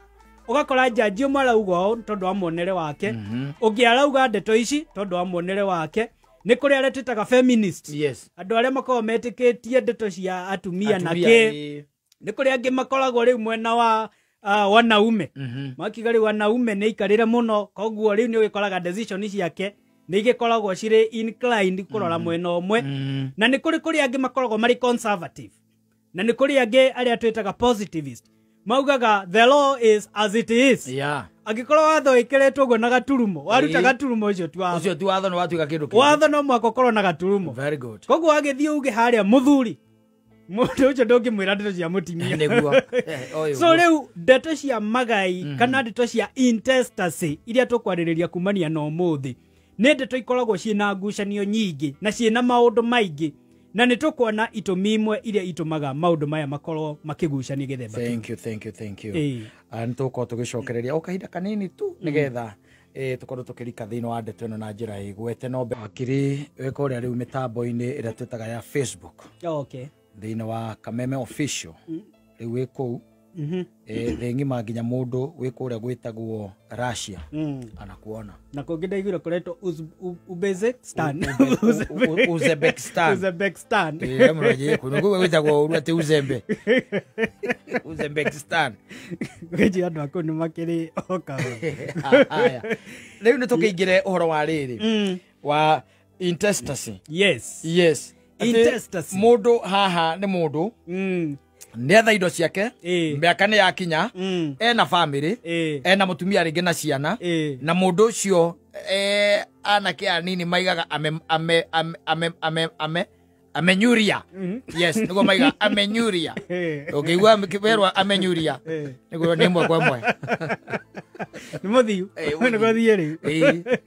Ũgakora jaji ũmwe arauga ũũ tondũ wa muonere wake, ũngĩ arauga ndeto ici tondũ wa muonere wake. Nĩ kũrĩ arĩa twĩtaga feminist. Yes. Andũ arĩa makoragwo metĩkĩtie ndeto cia atumia na kĩ. Nĩ kũrĩ angĩ makoragwo rĩu mwena wa wanaume. Makiuga rĩu wanaume nĩ aikarĩre mũno, koguo rĩu nĩ ũgĩkoraga decision ciake nĩ igĩkoragwo cirĩ inclined kũrora mwena ũmwe. Na nĩ kũrĩ kũrĩ angĩ makoragwo marĩ conservative. Na nĩ kũrĩ angĩ arĩa twĩtaga positivist. Maugaga the law is as it is. Yeah. Angĩkorwo watho wĩkĩrĩtwo ũguo na gaturumo, waruta gaturumo ũcio ti watho. Ũcio ti watho nĩ watuĩka kĩndũ kĩngĩ. Watho no mũhaka ũkorwo na gaturumo. Very good. Koguo wagĩthiĩ uge harĩa mũthuri, mũndũ ũcio ndũngĩmwĩra ndeto cia mũtumia. Nĩguo. So rĩu ndeto cia magai kana ndeto cia intestacy iria tũkwarĩrĩria kumania na ũmũthĩ nĩ ndeto ikoragwo ciĩna ngucanio nyingĩ na ciĩna maũndũ maingĩ, na nĩ tũkuona itũmi imwe iria itũmaga maũndũ maya makorwo makĩgucania gĩthemba. Thank you, thank you, thank you. Nĩ tũgũkorwo tũgĩcokereria o kahinda kanini tu nĩgetha tũkorwo tũkĩrika thĩinĩ wa ndeto ĩno na njĩra ĩgwete. No wakiri wĩ kũrĩa rĩu mĩtambo-inĩ ĩrĩa twĩtaga ya Facebook. Okay. Thĩinĩ wa Kameme Official. Rĩu wĩ kũu. Thĩ ng'ima nginya mũndũ wĩ kũrĩa gwĩtagwo Russia anakuona. Na kũngĩ ndaiguire kũretwo Uzbekistan. Uzbekistan. Uzbekistan. Kũu gwĩtagwo ũru atĩ Uzembe. Uzbekistan. Ngĩnjia andũ a kũu nĩ makĩrĩ o kahora. Haya. Rĩu nĩ tũkĩingĩre ũhoro wa rĩrĩ wa intestacy. Yes. Yes. Intestacy. Mũndũ haha nĩ mũndũ nĩetha indo ciake, mĩaka nĩ yakinya, ena family, ena mũtumia rĩngĩ na ciana, na mũndũ ũcio anake anini maigaga amenyuria. Yes, nĩguo maigaga amenyuria. Ũngĩigua werwo amenyuria, nĩguo nĩ ĩmwe kwa ĩmwe. Nĩ mũthiu. Nĩ gũthiĩ rĩu.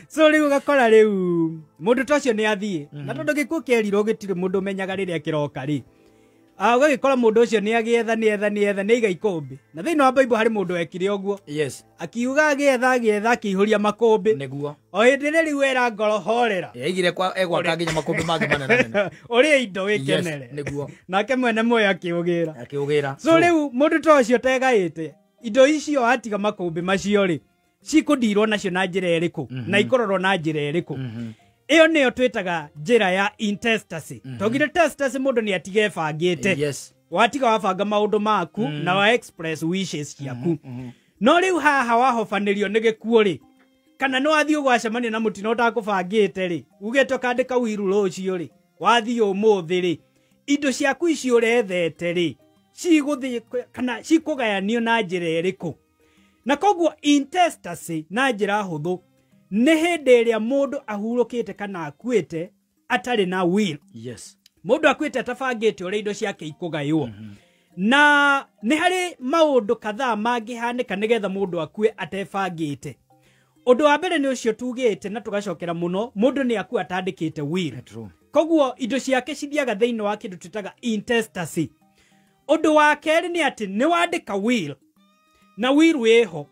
So rĩu ũgakora rĩu mũndũ ta ũcio nĩ athiĩ. Na tondũ gĩkuũ kĩerirwo gĩtirĩ mũndũ ũmenyaga rĩrĩa kĩroka rĩ. Ũgagĩkora mũndũ ũcio nĩ agĩetha nĩ etha nĩ etha nĩ aiga ikũmbĩ. Na thĩinĩ wa Bible harĩ mũndũ wekire ũguo. Yes. Akiuga agĩetha agĩetha akĩihũria makũmbĩ. Nĩguo. O hĩndĩ ĩrĩa rĩu era ngoro horera. Yaigire kwa egwaka nginya makũmbĩ mangĩ manene manene. Ũrĩe indo wĩkenere. Yes, nĩguo. Nake mwene muoyo akĩũgĩra. Akĩũgĩra. So rĩu mũndũ ta ũcio tegaĩte indo icio atiga makũmbĩ macio rĩ cikũndirwo nacio na njĩra ĩrĩkũ na ikororwo na njĩra ĩrĩkũ. Ĩyo nĩyo twĩtaga njĩra ya intestacy. Twaugire testacy mũndũ nĩ atige ebangĩte. Yes. Watiga wabanga maũndũ maku na wa express wishes ciaku. No rĩu haha wahobanĩrio nĩ gĩkuũ rĩ, kana nĩ wathiĩ ũgwacemania na mũtino ũtakũbangĩte rĩ, ugĩte ũkandĩka wiru rũciũ rĩ, wathiĩ ũmũthĩ rĩ, indo ciaku icio ũrethete rĩ, cigũthiĩ kana cikũgayanio na njĩra ĩrĩkũ. Na koguo intestacy na njĩra hũthũ nĩ hĩndĩ ĩrĩa mũndũ ahurũkĩte kana akuĩte atarĩ na will. Yes. Mũndũ akuĩte atabangĩte ũrĩa indo ciake ikũgaywo. Na nĩ harĩ maũndũ kadhaa mangĩhanĩka nĩgetha mũndũ akue atebangĩte. Ũndũ wa mbere nĩ ũcio tugĩte na tũgacokera mũno, mũndũ nĩ akua atandĩkĩte will. True. Koguo indo ciake cithiaga thĩinĩ wa kĩndũ twĩtaga intestacy. Ũndũ wa kerĩ nĩ atĩ nĩ wandĩka will na will wĩho,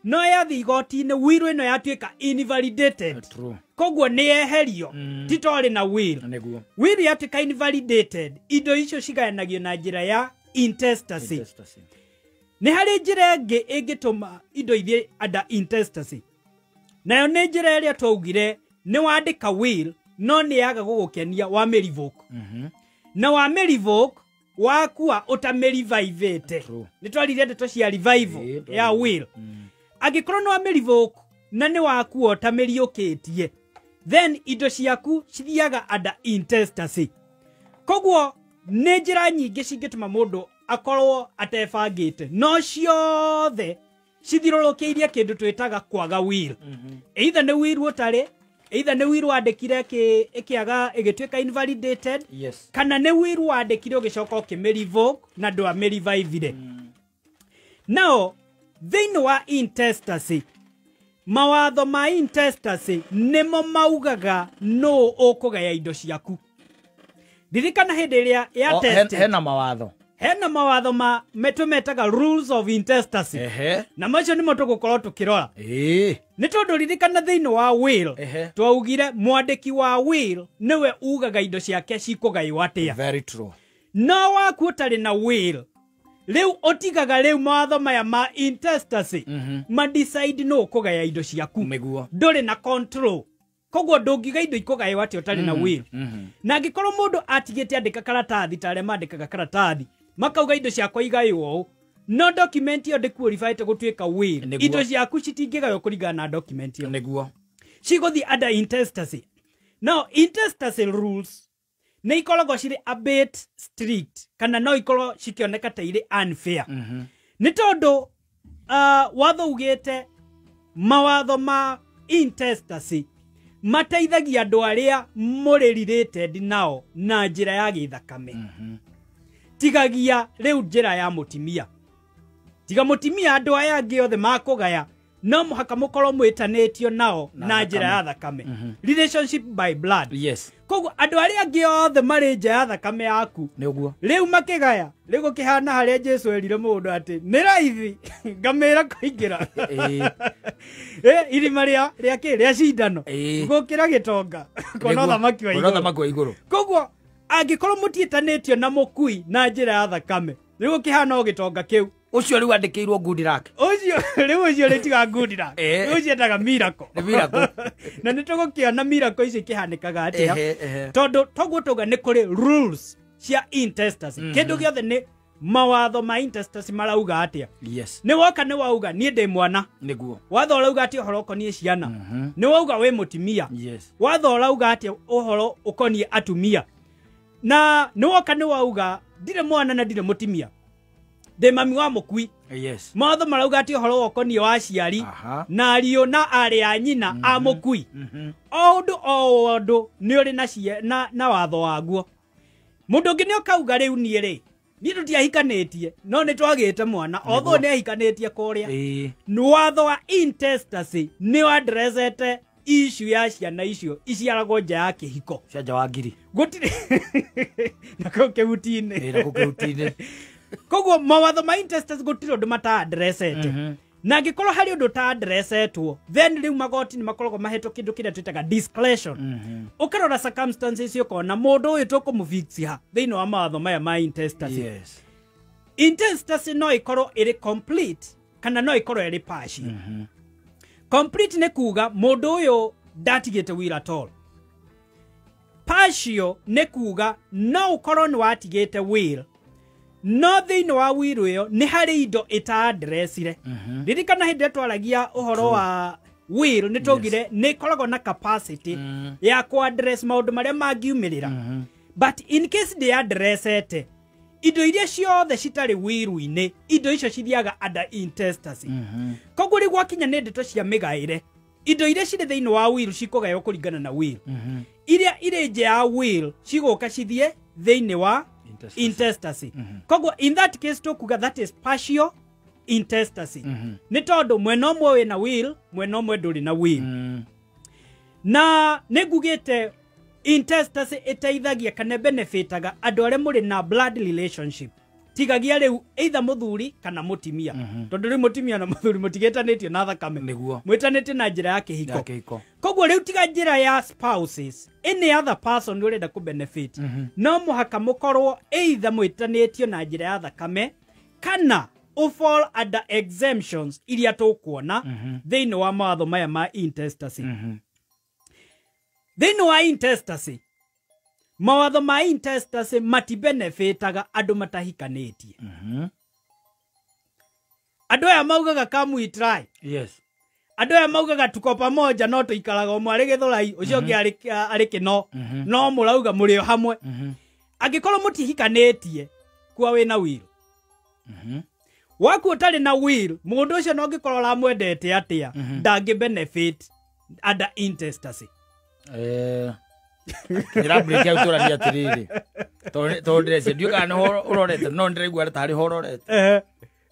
no yathiĩ igoti-inĩ will ĩno yatuĩka invalidated. True. Koguo nĩ yeherio, ti twarĩ na will. Nĩguo. Will yatuĩka invalidated, indo icio cigayanagio na njĩra ya intestacy. Intestacy. Nĩ harĩ njĩra ĩngĩ ĩngĩtũma indo ithiĩ under intestacy. Nayo nĩ njĩra ĩrĩa twaugire nĩ wandĩka will no nĩ yaga gũgũkenia wamĩrevoke. Na wamĩrevoke wakua ũtamĩrevivĩte. Nĩ twarire ndeto cia revival ya will. Angĩkorwo nĩ wamĩrevoke na nĩ wakua ũtamĩriũkĩtie, then indo ciaku cithiaga under intestacy. Koguo nĩ njĩra nyingĩ cingĩtũma mũndũ akorwo atebangĩte, no ciothe cithirũrũkĩirie kĩndũ twĩtaga kwaga will. Either nĩ will ũtarĩ, either nĩ will wandĩkire ĩkĩaga ĩgĩtuĩka invalidated, Yes. kana nĩ will wandĩkire ũgĩcoka ũkĩmĩrevoke na ndwamĩrevivire. Nao thĩinĩ wa intestacy, mawatho ma intestacy nĩmo maugaga nũ ũkũgaya indo ciaku. Ririkana hĩndĩ ĩrĩa ya O, tested, hena mawatho. Hena mawatho ma tũmetaga rules of intestacy. Ehe. Na macio nĩmo tũgũkorwo tũkĩrora. Ĩĩ. Nĩ tondũ ririkana thĩinĩ wa will, Ehe. twaugire mwandĩki wa will nĩwe ugaga indo ciake cikũgaywo atĩa. Very true. No waku ũtarĩ na will, rĩu ũtigaga rĩu mawatho maya ma intestacy ma decide nũ ũkũgaya indo ciaku. Nĩguo. Ndũrĩ na control. Koguo ndũngiuga indo ikũgaywo atĩa ũtarĩ na will. Na angĩkorwo mũndũ atigĩte andĩka karatathi ta arĩa mandĩkaga karatathi, makauga indo ciakwa igaywo ũũ, no document ĩyo ndĩqualifyĩte gũtuĩka will. Nĩguo. Indo ciaku citingĩgaywo kũringana na document ĩyo. Nĩguo. Cigũthiĩ under intestacy. Now intestacy rules nĩ ikoragwo cirĩ a bit strict, kana no ikorwo cikĩoneka ta irĩ unfair. Nĩ tondũ watho ugĩte mawatho ma intestacy mateithagia andũ arĩa mũrĩ related nao na njĩra ya gĩthakame. Tigagia rĩu njĩra ya mũtimia. Tiga mũtimia andũ aya angĩ othe makũgaya, no mũhaka mũkorwo mwĩtanĩtio nao Na na njĩra ya thakame. thakame. Relationship by blood. Yes. Koguo andũ arĩa angĩ othe marĩ nja ya thakame yaku Nĩguo. rĩu makĩgaya, rĩu gũkĩhana harĩa Jesu erire mũndũ atĩ nĩ raithi ngamĩra kũingĩra Ĩĩ. Irima rĩa kĩ rĩa cindano Ĩĩ. gũkĩra gĩtonga kuona Nĩguo. ũthamaki wa Kuona igũrũ. ũthamaki wa igũrũ. Koguo angĩkorwo mũtiĩtanĩtio na mũkui na njĩra ya thakame, rĩu gũkĩhana o gĩtonga kĩu. Ũcio rĩu andĩkĩirwo good luck. Ũcio rĩu ũcio rĩtiga good luck. Ĩĩ. Rĩu ũcio endaga miracle. Nĩ miracle. Na nĩ tũgũkĩona miracle icio ikĩhanĩkaga atĩa. Ehe, ehe. Tondũ toguo tauga nĩ kũrĩ rules cia intestacy. Kĩndũ gĩothe nĩ mawatho ma intestacy marauga atĩa. Yes. Nĩ woka nĩ wauga niĩ ndĩ mwana. Nĩguo. Watho ũrauga atĩa ũhoro ũkoniĩ ciana. Nĩ wauga wĩ mũtumia. Yes. Watho ũrauga atĩa ũhoro ũkoniĩ atumia. Na nĩ woka nĩ wauga ndirĩ mwana na ndirĩ mũtumia. Ndĩ mami wa mũkui. Yes. Mawatho marauga atĩ ũhoro ũkoniĩ wa aciari Aha. na ariũ na arĩ a nyina a mũkui. O ũndũ o ũndũ nĩ ũrĩ na watho waguo. Mũndũ ũngĩ nĩ ũkauga rĩu niĩ rĩ, niĩ tũtiahikanĩtie, no nĩ twagĩte mwana, although nĩ ahikanĩtie kũrĩa. Ĩĩ. Nĩ watho wa intestacy nĩ wa-addressete issue ya ciana icio iciaragwo nja ya kĩhiko. Cia nja wa ngiri. Gũtirĩ na kũu kĩhuti-inĩ. Ĩĩ, na kũu kĩhuti-inĩ. Koguo mawatho ma intestacy gũtirĩ ũndũ mata-addressete. Na angĩkorwo harĩ ũndũ ũta-addressetwo, then rĩu magoti nĩ makoragwo mahetwo kĩndũ kĩrĩa twĩtaga discretion. Ũkarora circumstances ũkona mũndũ ũyũ tũkũmũfix ha thĩinĩ wa mawatho maya ma intestacy. Yes. Intestacy no ĩkorwo ĩrĩ complete kana no ĩkorwo ĩrĩ partial. Complete nĩ kuga mũndũ ũyũ ndatigĩte will at all. Partial nĩ kuga no ũkorwo nĩ watigĩte will, no thĩinĩ wa will ĩyo nĩ harĩ indo ĩta-addressire. Ririkana hĩndĩ ĩrĩa twaragia ũhoro wa will nĩ twaugire nĩ ĩkoragwo na capacity ya kũ-address maũndũ marĩa mangiumĩrĩra. But in case ndĩ-addressete, indo iria ciothe citarĩ will-inĩ, indo icio cithiaga under intestacy. Koguo rĩu gwakinya nĩ ndeto cia mĩgaĩre, indo iria cirĩ thĩinĩ wa will cikũgaywo kũringana na will. Iria irĩ nja ya will cigũka cithiĩ thĩinĩ wa Intestacy. intestacy. Koguo in that case tũkuga that is partial intestacy. Nĩ tondũ mwena ũmwe wĩna will, mwena ũmwe ndũrĩ na will. Na nĩ ngugĩte intestacy ĩteithagia kana benefitaga andũ arĩa mũrĩ na blood relationship. Tigagia rĩu either mũthuri kana mũtimia. Tondũ rĩu mũtimia na mũthuri mũtigĩtanĩtio na thakame. Nĩguo. Mwĩtanĩtio na njĩra ya kĩhiko. Ya kĩhiko. Koguo rĩu tiga njĩra ya spouses, any other person ũrenda kũ benefit, no mũhaka mũkorwo either mwĩtanĩtio na njĩra ya thakame kana ũ fall under exemptions iria tũkuona thĩinĩ wa mawatho maya ma intestacy. Thĩinĩ wa intestacy, mawatho ma intestacy matibenefitaga andũ matahikanĩtie. Andũ aya maugaga come we try. Yes. Andũ aya maugaga tuko pamoja no tũikaraga ũmwe arĩ Gĩthũrai, ũcio ũngĩ arĩ Kĩno, no mũrauga mũrĩ o hamwe. Angĩkorwo mũtihikanĩtie kua wĩna will. Waku ũtarĩ na will, mũndũ ũcio no angĩkorwo ũramwendete atĩa, ndangĩ benefit under intestacy. Njĩra break ya ũtũrania atĩrĩrĩ. Tondũ ndĩreciria ndiũĩ kana nĩho ũrorete, no nĩndĩraigua tarĩ ho ũrorete.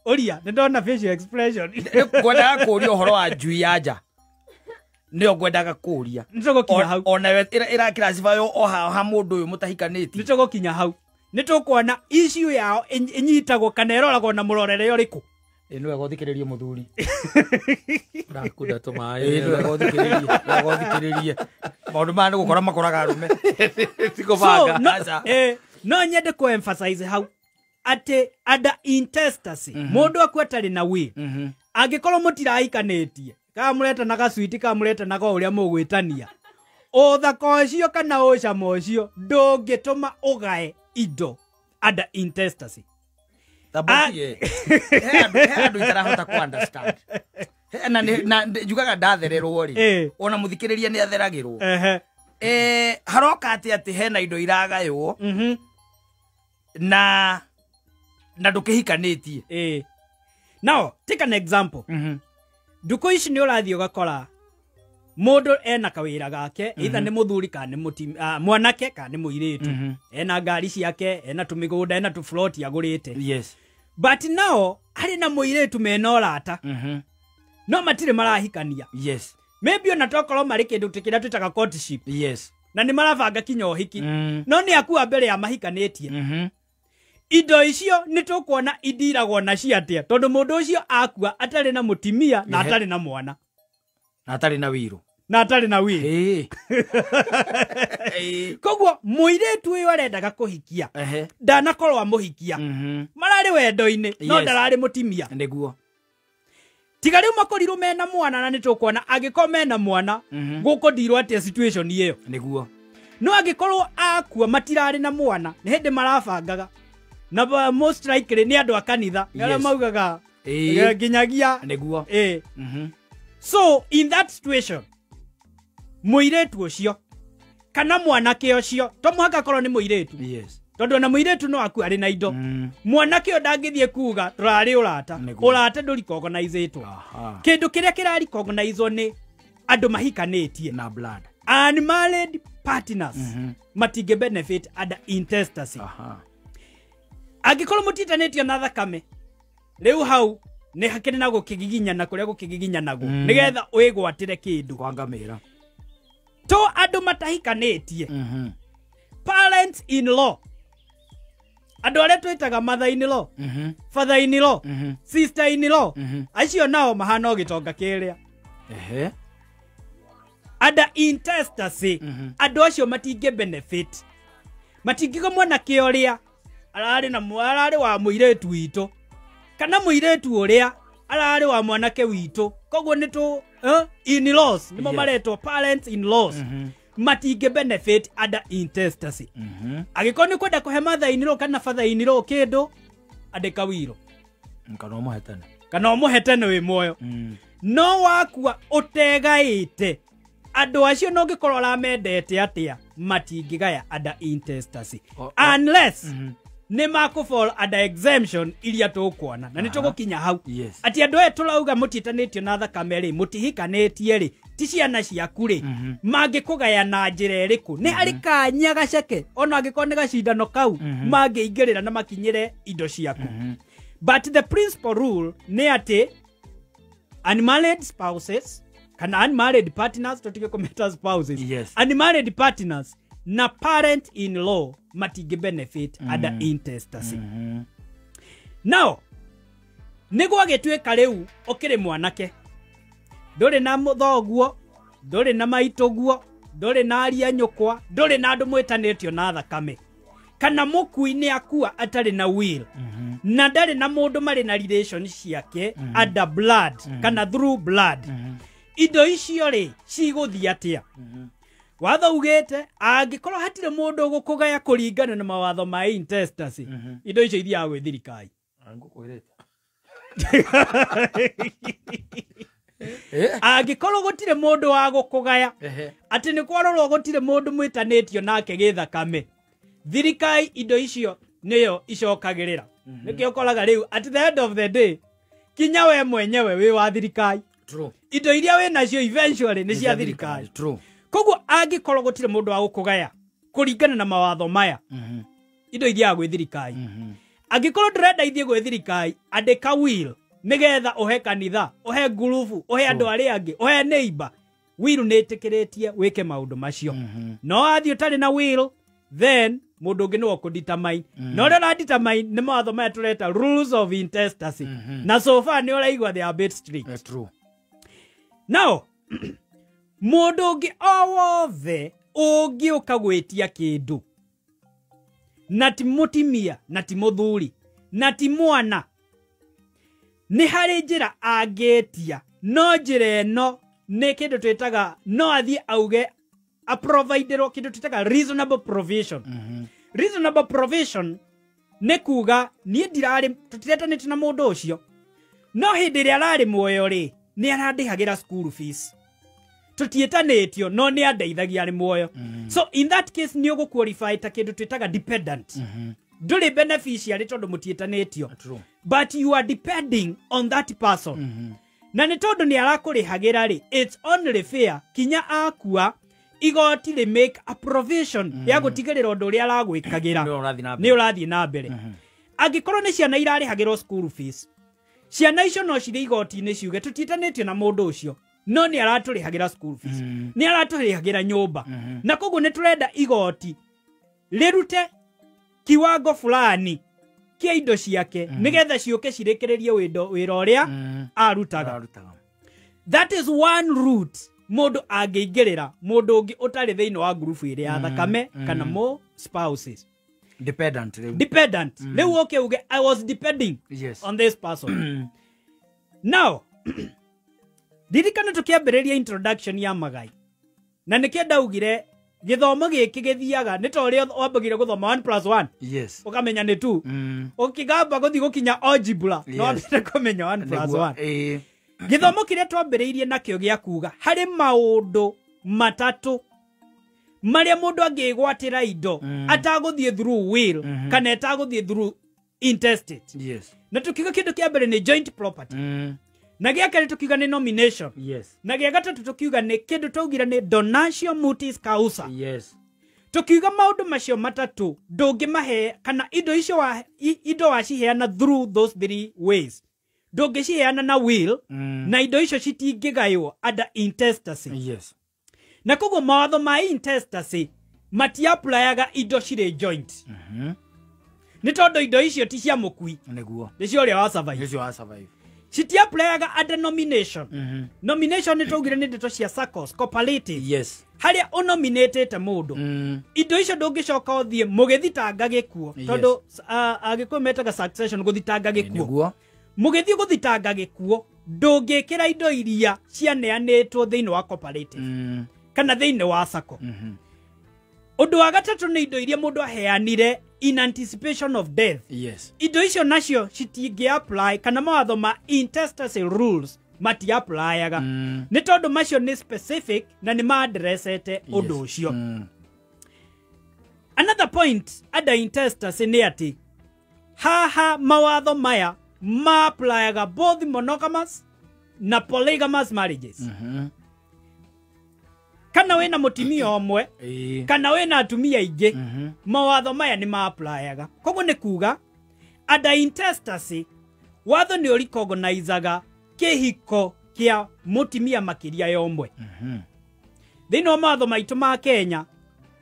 Ũria, nĩndona facial expression. Ngwendaga kũũria ũhoro wa njui ya nja. Nĩyo ngwendaga kũũria. Nĩtũgũkinya hau. Onawe ĩrakĩracibaywo o ha mũndũ ũyũ mũtahikanĩtie. Nĩtũgũkinya hau. Nĩtũkuona issue yao ĩnyitagwo kana ĩroragwo na mũrorere ũrĩkũ. Ĩ nĩ wega ũthikĩrĩrie mũthuri. Ndakunda tũmaĩ. Ĩ nĩ wega ũthikĩrĩrie, wega ũthikĩrĩrie. Maũndũ maya nĩ gũkora makoraga arũme. Ti kũbanga. So, no nyende kũ emphasize hau atĩ under intestacy mũndũ akua atarĩ na will, angĩkorwo mũtirahikanĩtie, kana mũretanaga sweet, kana mũretanaga o ũrĩa mũgwĩtania, ũthaka ũcio kana ũcama ũcio ndũngĩtũma ũgae indo under intestacy. He andũ itarahota ku understand. Na njugaga ndathererwo rĩ, ona mũthikĩrĩria nĩ atheragĩrwo. Haroka atĩ atĩ hena indo iragaywo na ndũkĩhikanĩtie. Now take an example. Ndukũ ici nĩ ũrathiĩ ũgakora mũndũ ena kawĩra gake, either nĩ mũthuri kana nĩ mwanake kana nĩ mũirĩtu, ena ngari ciake, ena tũmĩgũnda, ena tũfloti agũrĩte. Yes. But now harĩ na mũirĩtu mena ũrata, no matirĩ marahikania. Yes. Maybe ona tokorwo marĩ kĩndũ kĩrĩa twĩtaga courtship. Yes. Na nĩ marabanga kinya ũhiki, no nĩ akua mbere ya mahikanĩtie. Indo icio nĩ tũkuona indiragwo nacio atĩa, tondũ mũndũ ũcio akua atarĩ na mũtimia na atarĩ na mwana na atarĩ na wĩrũ. Na atarĩ na wĩrũ. Koguo mũirĩtu ũyũ arendaga kũhikia ndanakorwo amũhikia, mararĩ wendo-inĩ no ndararĩ mũtimia. Nĩguo. Tiga rĩu makorirwo mena mwana, na nĩ tũkuona angĩkorwo mena mwana gũkũndirwo atĩa situation ĩyo. Nĩguo. No angĩkorwo akua matirarĩ na mwana, nĩ hĩndĩ marabangaga, na most likely nĩ andũ a kanitha arĩa maugaga nginyagia. Nĩguo. So in that situation mũirĩtu ũcio kana mwanake ũcio, to mũhaka akorwo nĩ mũirĩtu. Yes. Tondũ ona mũirĩtu no akue arĩ na indo. Mwanake ũyũ ndangĩthiĩ kuga tũrarĩ ũrata. Ũrata ndũricognizĩtwo. Kĩndũ kĩrĩa kĩraricognizwo nĩ andũ mahikanĩtie na blood. Unmarried partners matingĩ benefit under intestacy. Angĩkorwo mũtitanĩtio na thakame, rĩu hau nĩ hakĩrĩ na gũkĩgiginyana kũrĩa gũkĩgiginyanagwo nĩgetha wĩgwatĩre kĩndũ. Kwa ngamĩra. To andũ matahikanĩtie, parents in law, andũ arĩa twĩtaga mother in law, father in law, sister in law, acio nao mahana o gĩtonga kĩrĩa. Under intestacy, andũ acio matingĩ benefit. Matingĩgo mwanake ũrĩa ararĩ na ararĩ wa mũirĩtu witũ, kana mũirĩtu ũrĩa ararĩ wa mwanake witũ. Koguo nĩ tũ in laws nĩmo maretwo parents in laws, matingĩ benefit under intestacy. Angĩkorwo nĩ kwenda kũhe mother in law kana father in law kĩndũ, andĩka wiro kana ũmũhetene, kana ũmũhetene wĩ muoyo. No wakua ũtegaĩte, andũ acio no ũngĩkorwo ũramendete atĩa, matingĩgaya under intestacy unless nĩ makũ fall under exemption iria tũkuona, na nĩ tũgũkinya hau. Atĩ andũ aya tũrauga mũtiĩtanĩtio na thakame rĩ, mũtihikanĩtie rĩ, ti ciana ciaku rĩ, mangĩkũgaya na njĩra ĩrĩkũ? Nĩ harĩ kanya gaceke ona angĩkorwo nĩ gacindano kau mangĩingĩrĩra na makinyĩre indo ciaku. But the principal rule nĩ atĩ unmarried spouses kana unmarried partners, tũtige kũmeta spouses. Yes. Unmarried partners na parent in law matingĩ benefit under intestacy. Now nĩguo agĩtuĩka rĩu ũkĩrĩ mwanake, ndũrĩ na mũthoguo, ndũrĩ na maitũguo, ndũrĩ na aria nyũkwa, ndũrĩ na andũ mwĩtanĩtio na thakame, kana mũkui nĩ akua atarĩ na will, na ndarĩ na mũndũ marĩ na relation ciake under blood kana through blood, indo icio rĩ cigũthiĩ atĩa? Watho ugĩte angĩkorwo hatirĩ mũndũ ũgũkũgaya kũringana na mawatho ma intestacy, indo icio ithiaga gwĩ thirikari. Angĩkorwo gũtirĩ mũndũ wa gũkũgaya, atĩ nĩ kwarorwo gũtirĩ mũndũ mwĩtanĩtio nake gĩthakame, Thirikari indo icio nĩyo icokagĩrĩra. Nĩkĩo ũkoraga rĩu at the end of the day kinya we mwenyewe wĩ wa thirikari. True. Indo iria wĩ nacio eventually nĩ cia thirikari. True. Koguo angĩkorwo gũtirĩ mũndũ wa gũkũgaya kũringana na mawatho maya, indo ithiaga gwĩ thirikari. Angĩkorwo ndũrenda ithiĩ gwĩ thirikari, andĩka will nĩgetha ũhe kanitha, ũhe ngurubu, ũhe andũ arĩa angĩ, ũhe neighbor. Will nĩ ĩtĩkĩrĩtie wĩke maũndũ macio. No wathiĩ ũtarĩ na will, then mũndũ ũngĩ nĩwe ũkũdetermine. Na ũrĩa ũradetermine nĩ mawatho maya tũreta rules of intestacy. Na so far nĩ ũraigua they are a bit strict. True. Now, mũndũ ũngĩ o wothe ũngĩũka gwĩtia kĩndũ na ti mũtimia na ti mũthuri na ti mwana, nĩ harĩ njĩra angĩtia, no njĩra ĩno nĩ kĩndũ twĩtaga no athiĩ auge aproviderwo kĩndũ twĩtaga reasonable provision. Reasonable provision nĩ kuga niĩ ndirarĩ tũtiretanĩte na mũndũ ũcio, no hĩndĩ ĩrĩa ararĩ muoyo rĩ nĩ arandĩhagĩra school fees, tũtiĩtanĩtio no nĩ andeithagia arĩ muoyo. So in that case nĩ ũgũqualify ta kĩndũ twĩtaga dependent. Ndũrĩ beneficiary tondũ mũtiĩtanĩtio, but you are depending on that person. Na nĩ tondũ nĩ arakũrĩhagĩra rĩ, it's only fair kinya akua igoti rĩ make a provision ya gũtigĩrĩra ũndũ ũrĩa aragwĩkagĩra nĩ ũrathiĩ na mbere. Angĩkorwo nĩ ciana irarĩhagĩrwo school fees, ciana icio no cirĩ igoti-inĩ ciuge tũtiĩtanĩtio na mũndũ ũcio, no nĩ aratũrĩhagĩra school fees, nĩ aratũrĩhagĩra nyũmba, na koguo nĩ tũrenda igoti rĩrute kiwango fulani kĩa indo ciake nĩgetha ciũke cirĩkĩrĩrie wĩra ũrĩa arutaga. That is one route mũndũ angĩingĩrĩra mũndũ ũngĩ ũtarĩ thĩinĩ wa ngurubu ĩrĩa ya thakame kana mo spouses. Dependent. Dependent. Rĩu ũke uge I was depending on this person. Now, ririkana tũkĩambĩrĩria introduction ya magai, na nĩkĩo ndaugire gĩthomo gĩkĩ gĩthiaga nĩ ta ũrĩa wambagire gũthoma 1 + 1. Yes. Ũkamenya nĩ 2. Ũkĩgamba gũthiĩ gũkinya algebra, no wambĩte kũmenya 1 + 1. Gĩthomo kĩrĩa twambĩrĩirie nakĩo gĩa kuga harĩ maũndũ matatũ marĩa mũndũ angĩgwatĩra indo atagũthiĩ through will kana etagũthiĩ through intestate. Yes. Na tukiuga kĩndũ kĩa mbere nĩ joint property. Na gĩa kerĩ tukiuga nĩ nomination. Yes. Na gĩa gatatũ tukiuga nĩ kĩndũ twaugire nĩ donatio mortis causa. Yes. Tukiuga maũndũ macio matatũ ndũngĩmahe kana indo icio indo waciheana through those three ways. Ndũngĩciheana na will na indo icio citingĩgaywo under intestacy. Yes. Na koguo mawatho ma intestacy matiaplayaga indo cirĩ joint. Nĩ tondũ indo icio ti cia mũkui. Nĩguo. Nĩ cia ũrĩa wa survive. Nĩ cia wa survive. Citiaplayaga under nomination. Nomination nĩ twaugire nĩ ndeto cia SACCOs, cooperative. Yes. Harĩa ũnominatĩte mũndũ. Indo icio ndũngĩcoka ũthiĩ mũgĩthitanga gĩkuo. Tondũ Agĩkũyũ metaga succession gũthitanga gĩkuo. Nĩguo. Mũgĩthiĩ gũthitanga gĩkuo ndũngĩkĩra indo iria cianeanĩtwo thĩinĩ wa cooperative kana thĩinĩ wa SACCO. Ũndũ wa gatatũ nĩ indo iria mũndũ aheanire in anticipation of death. Yes. Indo icio nacio citingĩ apply kana mawatho ma intestacy rules matiaplayaga. Nĩ tondũ macio nĩ specific na nĩ maadressete ũndũ ũcio. Another point under intestacy nĩ atĩ haha mawatho maya ma-applyaga both monogamous na polygamous marriages. Kana wĩna mũtimia ũmwe kana wĩna atumia aingĩ, mawatho maya nĩ ma-applyaga. Koguo nĩ kuga under intestacy watho nĩ ũrecognizaga kĩhiko kĩa mũtimia makĩria ya ũmwe. Thĩinĩ wa mawatho maitũ ma Kenya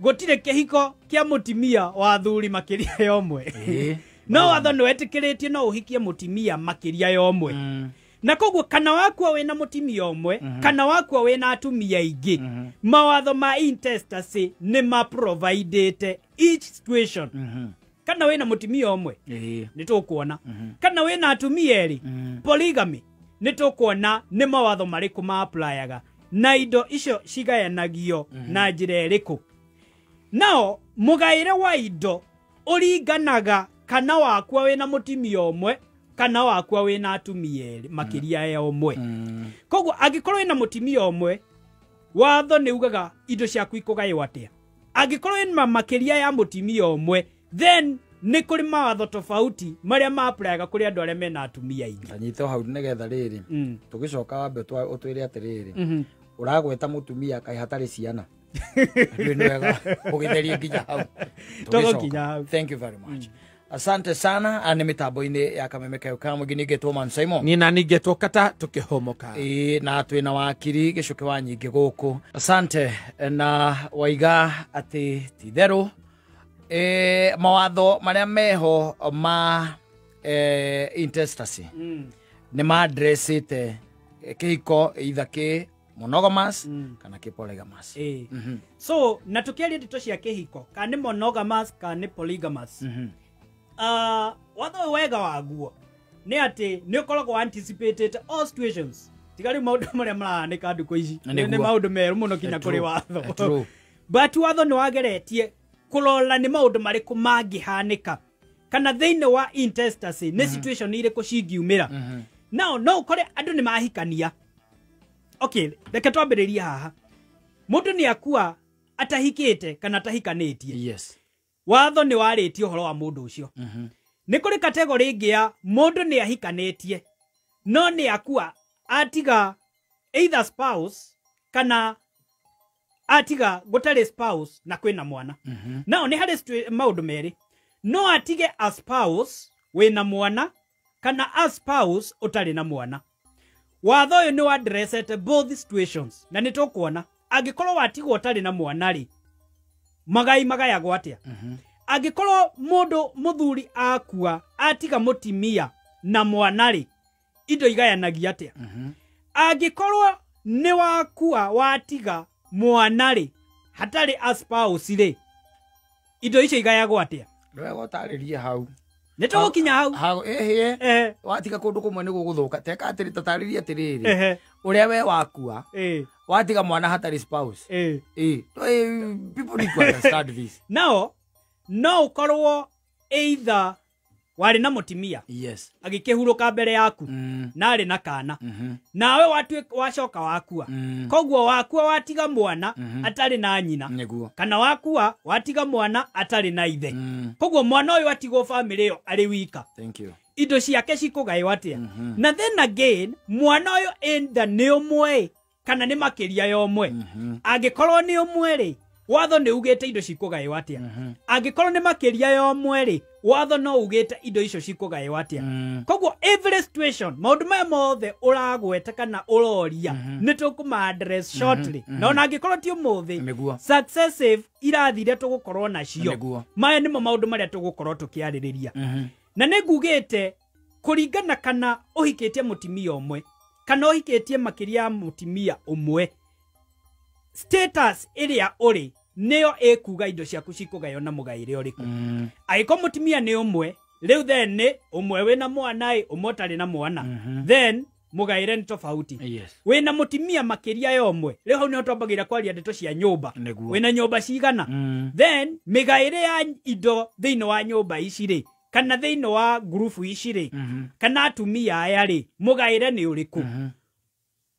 gũtirĩ kĩhiko kĩa mũtimia wa athuri makĩria ya ũmwe. No watho nĩ wetĩkĩrĩtie no ũhikie mũtimia makĩria ya ũmwe. Na koguo kana wakua wĩna mũtimia ũmwe kana wakua wĩna atumia aingĩ, mawatho ma intestacy nĩ maprovidĩte each situation. Kana wĩna mũtimia ũmwe nĩ tũkuona, kana wĩna atumia erĩ polygamy nĩ tũkuona nĩ mawatho marĩkũ ma-applyaga na indo icio cigayanagio na njĩra ĩrĩkũ. Nao mũgaĩre wa indo ũringanaga kana wakua wĩna mũtimia ũmwe kana wakua wĩna atumia erĩ makĩria ya ũmwe. Koguo angĩkorwo wĩna mũtimia ũmwe, watho nĩ ugaga indo ciaku ikũgaywo atĩa. Angĩkorwo wĩna makĩria ya mũtumia ũmwe, then nĩ kũrĩ mawatho tofauti marĩa ma-applyaga kũrĩ andũ arĩa mena atumia aingĩ. Tanyita hau nĩgetha rĩrĩ tũgĩcoka wambe ũtwĩre atĩrĩrĩ, ũragweta mũtumia kaĩ hatarĩ ciana. Nĩ wega ũgĩtherie nginya hau. Tũgũkinya hau. Thank you very much. Asante sana. Nĩ mĩtambo-inĩ ya Kameme Kayo ka Mũingĩ ningĩtwo Man Simon. Niĩ na ningĩtwo Kata tũkĩhomoka. Ĩĩ, na twĩna wakiri Gĩcũkĩ wa Nyingĩ gũkũ. Asante. Na waiga atĩ ti-itherũ mawatho marĩa meho ma intestacy nĩ ma-addressĩte kĩhiko either kĩ monogamous kana kĩ polygamous. So na tũkĩaria ndeto cia kĩhiko kana nĩ monogamous kana nĩ polygamous, watho ũyũ wega waguo nĩ atĩ nĩ ũkoragwo anticipated all situations, tiga rĩu maũndũ marĩa marahanĩka ndukũ ici nĩ maũndũ merũ mũno kinya kũrĩ watho. But watho nĩ wageretie kũrora nĩ maũndũ marĩkũ mangĩhanĩka kana thĩinĩ wa intestacy nĩ situation irĩkũ cingiumĩra. Now no ũkore andũ nĩ mahikania. Okay, reke twambĩrĩrie haha. Mũndũ nĩ akua atahikĩte kana atahikanĩtie. Yes. Watho nĩ warĩtie ũhoro wa mũndũ ũcio. Nĩ kũrĩ category ĩngĩ ya mũndũ nĩ ahikanĩtie no nĩ akua atiga either spouse kana atiga gũtarĩ spouse na kwĩna mwana. Nao nĩ harĩ maũndũ merĩ. No atige a spouse wĩna mwana kana a spouse ũtarĩ na mwana. Watho ũyũ nĩ wa-addressete both situations na nĩ tũkuona angĩkorwo watigwo ũtarĩ na mwana rĩ, magai magayagwo atĩa. Angĩkorwo mũndũ mũthuri akua atiga mũtimia na mwana rĩ, indo igayanagia atĩa. Angĩkorwo nĩ wakua watiga mwana rĩ hatarĩ a spouse rĩ, indo icio igayagwo atĩa. Wega ũtarĩrie hau. Nĩ tũgũkinya hau. Ĩhĩ, watiga kũndũ kũmwe nĩ gũgũthũka. Teka atĩrĩ, tatarĩrie atĩrĩrĩ, ũrĩa we wakua watiga mwana hatarĩ spouse. People need to understand this. Now no ũkorwo either warĩ na mũtimia, yes, agĩkĩhurũka mbere yaku na arĩ na kana, nawe wacoka wakua. Koguo wakua watiga mwana atarĩ na nyina, kana wakua watiga mwana atarĩ na ithe. Koguo mwana ũyũ atigwo family ĩyo arĩ wika. Thank you. Indo ciake cikũgaywo atĩa. Na then again mwana ũyũ either nĩ ũmwe kana nĩ makĩria ya ũmwe. Angĩkorwo nĩ ũmwe rĩ, watho nĩ ugĩte indo cikũgaywo atĩa. Angĩkorwo nĩ makĩria ya ũmwe rĩ, watho no ugĩte indo icio cikũgaywo atĩa. Koguo every situation maũndũ maya mothe ũragweta kana ũroria nĩ tũkũma address shortly. Na ona angĩkorwo ti ũmũthĩ, successive irathi iria tũgũkorwo nacio, maya nĩmo maũndũ marĩa tũgũkorwo tũkĩarĩrĩria. Na nĩ ngugĩte kũringana kana ũhikĩtie mũtimia ũmwe kana ũhikĩtie makĩria ya mũtimia ũmwe, status ĩrĩa ũrĩ nĩyo ĩkuga indo ciaku cikũgaywo na mũgaĩre ũrĩkũ. Angĩkorwo mũtumia nĩ ũmwe rĩu, then nĩ ũmwe wĩna mwana ĩ, ũmwe ũtarĩ na mwana, then mũgaĩre nĩ tofauti. Wĩna mũtumia makĩria ya ũmwe, rĩu hau nĩho twambagĩrĩra kwaria ndeto cia nyũmba. Wĩna nyũmba cigana, then mĩgaĩre ya indo thĩinĩ wa nyũmba ici rĩ, kana thĩinĩ wa ngurubu ici rĩ, kana atumia aya rĩ, mũgaĩre nĩ ũrĩkũ.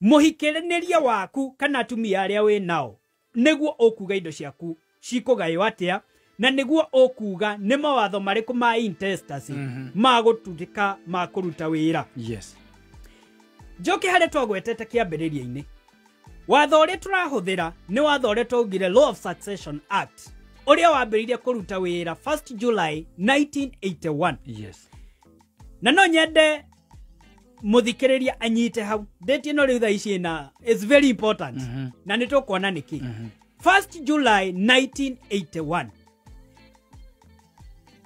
Mũhikĩrĩria waku kana atumia arĩa wĩ nao nĩguo ũkuga indo ciaku cikũgaywo atĩa, na nĩguo ũkuga nĩ mawatho marĩkũ ma intestacy ma gũtuĩka ma kũruta wĩra. Yes. Njoke harĩa twagwetete kĩambĩrĩria-inĩ, watho ũrĩa tũrahũthĩra nĩ watho ũrĩa twaugire Law of Succession Act, ũrĩa wambĩrĩirie kũruta wĩra 1st July 1981. Yes. Na no nyende mũthikĩrĩria anyite hau date ĩno rĩu thaa ici ĩna is very important. Na nĩ tũkuona nĩkĩ. 1st July 1981,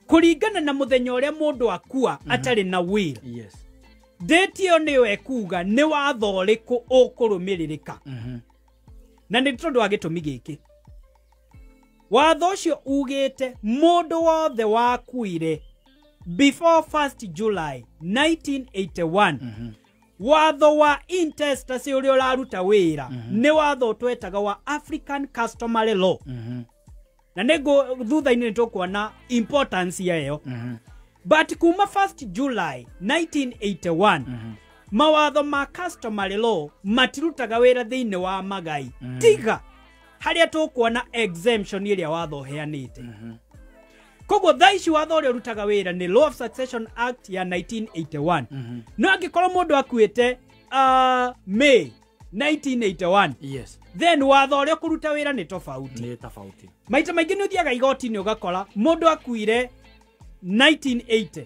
kũringana na mũthenya ũrĩa mũndũ akua atarĩ na will. Yes. Date ĩyo nĩyo ĩkuga nĩ watho ũrĩkũ ũkũrũmĩrĩrĩka. Na nĩ tondũ wa gĩtũmi gĩkĩ, watho ũcio ugĩte mũndũ wothe wakuire before 1st July 1981, watho wa intestacy ũrĩa ũraruta wĩra nĩ watho twetaga wa African Customary Law. Na nĩguo thutha-inĩ nĩ tũkuona importance yayo. But kuma 1st July 1981, mawatho ma customary law matirutaga wĩra thĩinĩ wa magai. Tiga Harĩa tũkuona exemption ĩrĩa watho ũheanĩte. Koguo thaa ici watho ũrĩa ũrutaga wĩra nĩ Law of Succession Act ya 1981. No angĩkorwo mũndũ akuĩte May 1981, Yes. then watho ũrĩa ũkũruta wĩra nĩ tofauti. Nĩ tofauti. Maita maingĩ nĩ ũthiaga igoti-inĩ ũgakora mũndũ akuire 1980,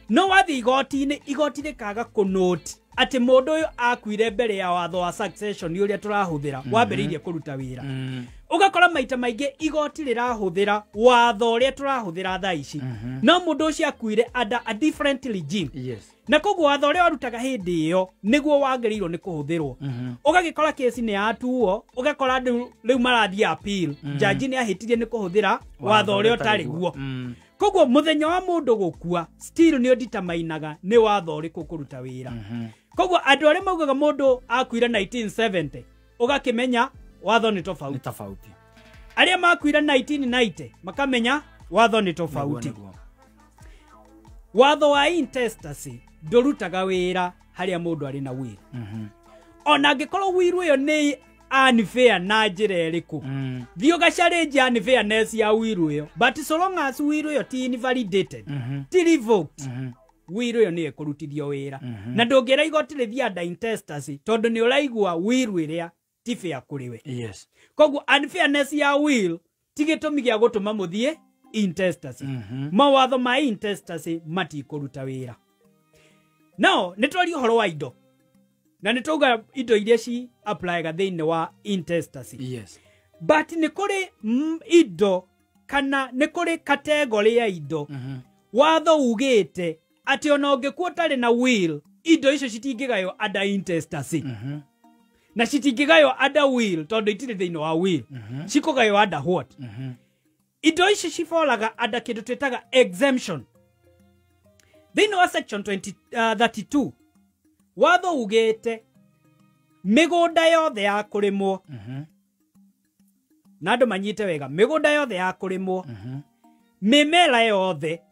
no wathiĩ igoti-inĩ, igoti rĩkaga kũnote atĩ mũndũ ũyũ akuire mbere ya watho wa succession ũrĩa tũrahũthĩra wambĩrĩirie kũruta wĩra. Ũgakora maita maingĩ igoti rĩrahũthĩra watho ũrĩa tũrahũthĩra thaa ici, no mũndũ ũcio akuire under a different regime. Yes. Na koguo watho ũrĩa warutaga hĩndĩ ĩyo nĩguo wagĩrĩirwo nĩ kũhũthĩrwo. Ũgagĩkora kesi nĩ yatuo, ũgakora andũ rĩu marathiĩ appeal, jaji nĩ ahĩtirie nĩ kũhũthĩra watho ũrĩa ũtarĩ guo. Koguo mũthenya wa mũndũ gũkua still nĩ ũnditamainaga nĩ watho ũrĩkũ kũruta wĩra. Koguo andũ arĩa maugaga mũndũ akuire 1970, ũgakĩmenya watho nĩ tofauti. Nĩ tofauti. Arĩa makuire 1990 makamenya watho nĩ tofauti. Watho wa intestacy ndũrutaga wĩra harĩa mũndũ arĩ na will. Ona angĩkorwo will ĩyo nĩ unfair na njĩra ĩrĩkũ, thiĩ ũgacarĩnje unfairness ya will ĩyo, but so long as will ĩyo ti invalidated, ti revoked, will ĩyo nĩ ĩkũrutithio wĩra. Na ndũngĩra igoti rĩthiĩ under intestacy tondũ nĩ ũraigua will ĩrĩa ti fair kũrĩ we. Yes. Koguo unfairness ya will ti gĩtũmi gĩa gũtũma mũthiĩ intestacy. Mawatho ma intestacy matikũruta wĩra. Now nĩ twaria ũhoro wa indo, na nĩ twauga indo iria ci applyga thĩinĩ wa intestacy. Yes. But nĩ kũrĩ indo kana nĩ kũrĩ category ya indo watho ugĩte atĩ ona ũngĩkua ũtarĩ na will, indo icio citingĩgaywo under intestacy. Na citingĩgaywo under will tondũ itirĩ thĩinĩ wa will. Cikũgaywo under what? Indo ici cibolaga under kĩndũ twĩtaga exemption. Thĩinĩ wa section 32 watho ugĩte mĩgũnda yothe ya kũrĩmwo, na andũ manyite wega, mĩgũnda yothe ya kũrĩmwo, mĩmera yothe,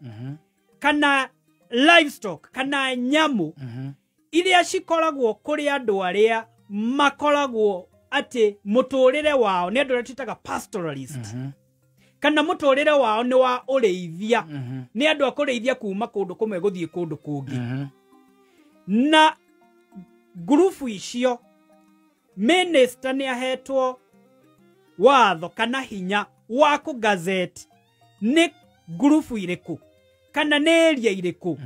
kana livestock kana nyamũ iria cikoragwo kũrĩ andũ arĩa makoragwo atĩ mũtũrĩre wao nĩ andũ arĩa twĩtaga pastoralist, kana mũtũrĩre wao nĩ wa ũrĩithia, nĩ andũ a kũrĩithia kuma kũndũ kũmwe gũthiĩ kũndũ kũngĩ. Na ngurubu icio minister nĩ ahetwo watho kana hinya wa kũgazeti nĩ ngurubu irĩkũ kana nĩ area irĩkũ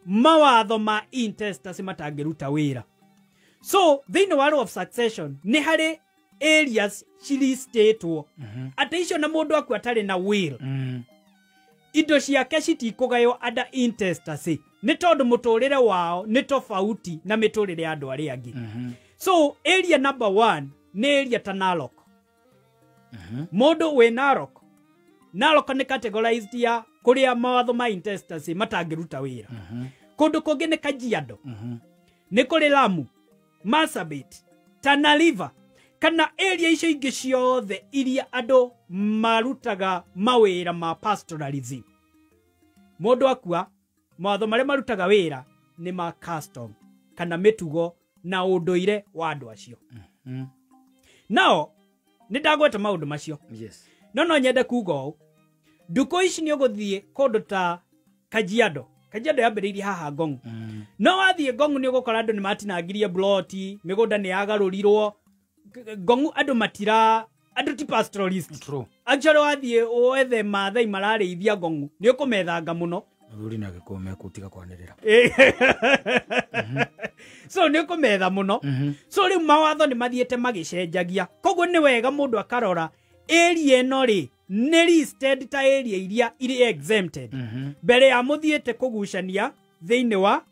mawatho ma intestacy matangĩruta wĩra. So thĩinĩ wa law of succession nĩ harĩ areas ciristĩtwo atĩ icio na mũndũ akua atarĩ na will, indo ciake citikũgaywo under intestacy nĩ tondũ mũtũrĩre wao nĩ tofauti na mĩtũrĩre ya andũ arĩa angĩ. So area number 1 nĩ area ta Narok. Mũndũ wĩ Narok, Narok nĩ categorized ya kũrĩa mawatho ma intestacy matangĩruta wĩra. Kũndũ kũngĩ nĩ Kajiado, nĩ kũrĩ Lamu, Marsabit, Tana River, kana area icio ingĩ ciothe iria andũ marutaga mawĩra ma pastoralism. Mũndũ akua, mawatho marĩa marutaga wĩra nĩ ma custom kana mĩtugo na ũndũire wa andũ acio. Nao nĩ ndagweta maũndũ macio. Yes. No nyende kuga ũũ, ndukũ ici nĩ ũgũthiĩ kũndũ ta Kajiado. Kajiado yambĩrĩirie haha Ngong'u. No wathiĩ Ngong'u nĩ ũgũkora andũ nĩ matinangirie ploti, mĩgũnda nĩ yagarũrirwo. Ngong'u andũ matira, andũ ti pastoralist. True. Actually wathiĩ wethe Maathai mararĩithia Ngong'u nĩ ũkũmethanga mũno. Athuri na Gĩkũyũ mekũtiga kwanĩrĩra. So nĩ ũkũmetha mũno. So rĩu mawatho nĩ mathiĩte magĩcenjagia. Koguo nĩ wega mũndũ akarora area ĩno rĩ nĩ listed ta area iria irĩ exempted mbere ya mũthiĩte kũgucania thĩinĩ wa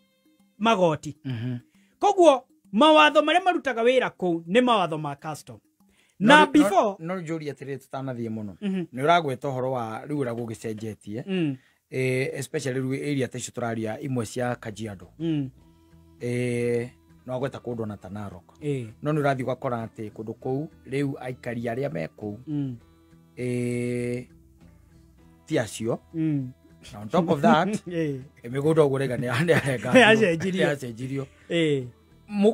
magoti. Koguo mawatho marĩa marutaga wĩra kũu nĩ mawatho ma custom. Na before no njũrie atĩrĩrĩ tũtanathiĩ mũno, nĩ ũragweta ũhoro wa rĩu ũrĩa gũgĩcenjetie, especially rĩu area ta icio tũraria imwe cia Kajiado, no agweta kũndũ na ta Narok, no nĩ ũrathiĩ ũgakora atĩ kũndũ kũu rĩu aikari arĩa me kũu ti acio. Na on top of that, mĩgũnda ũguo rĩga nĩ Nĩyacenjirio.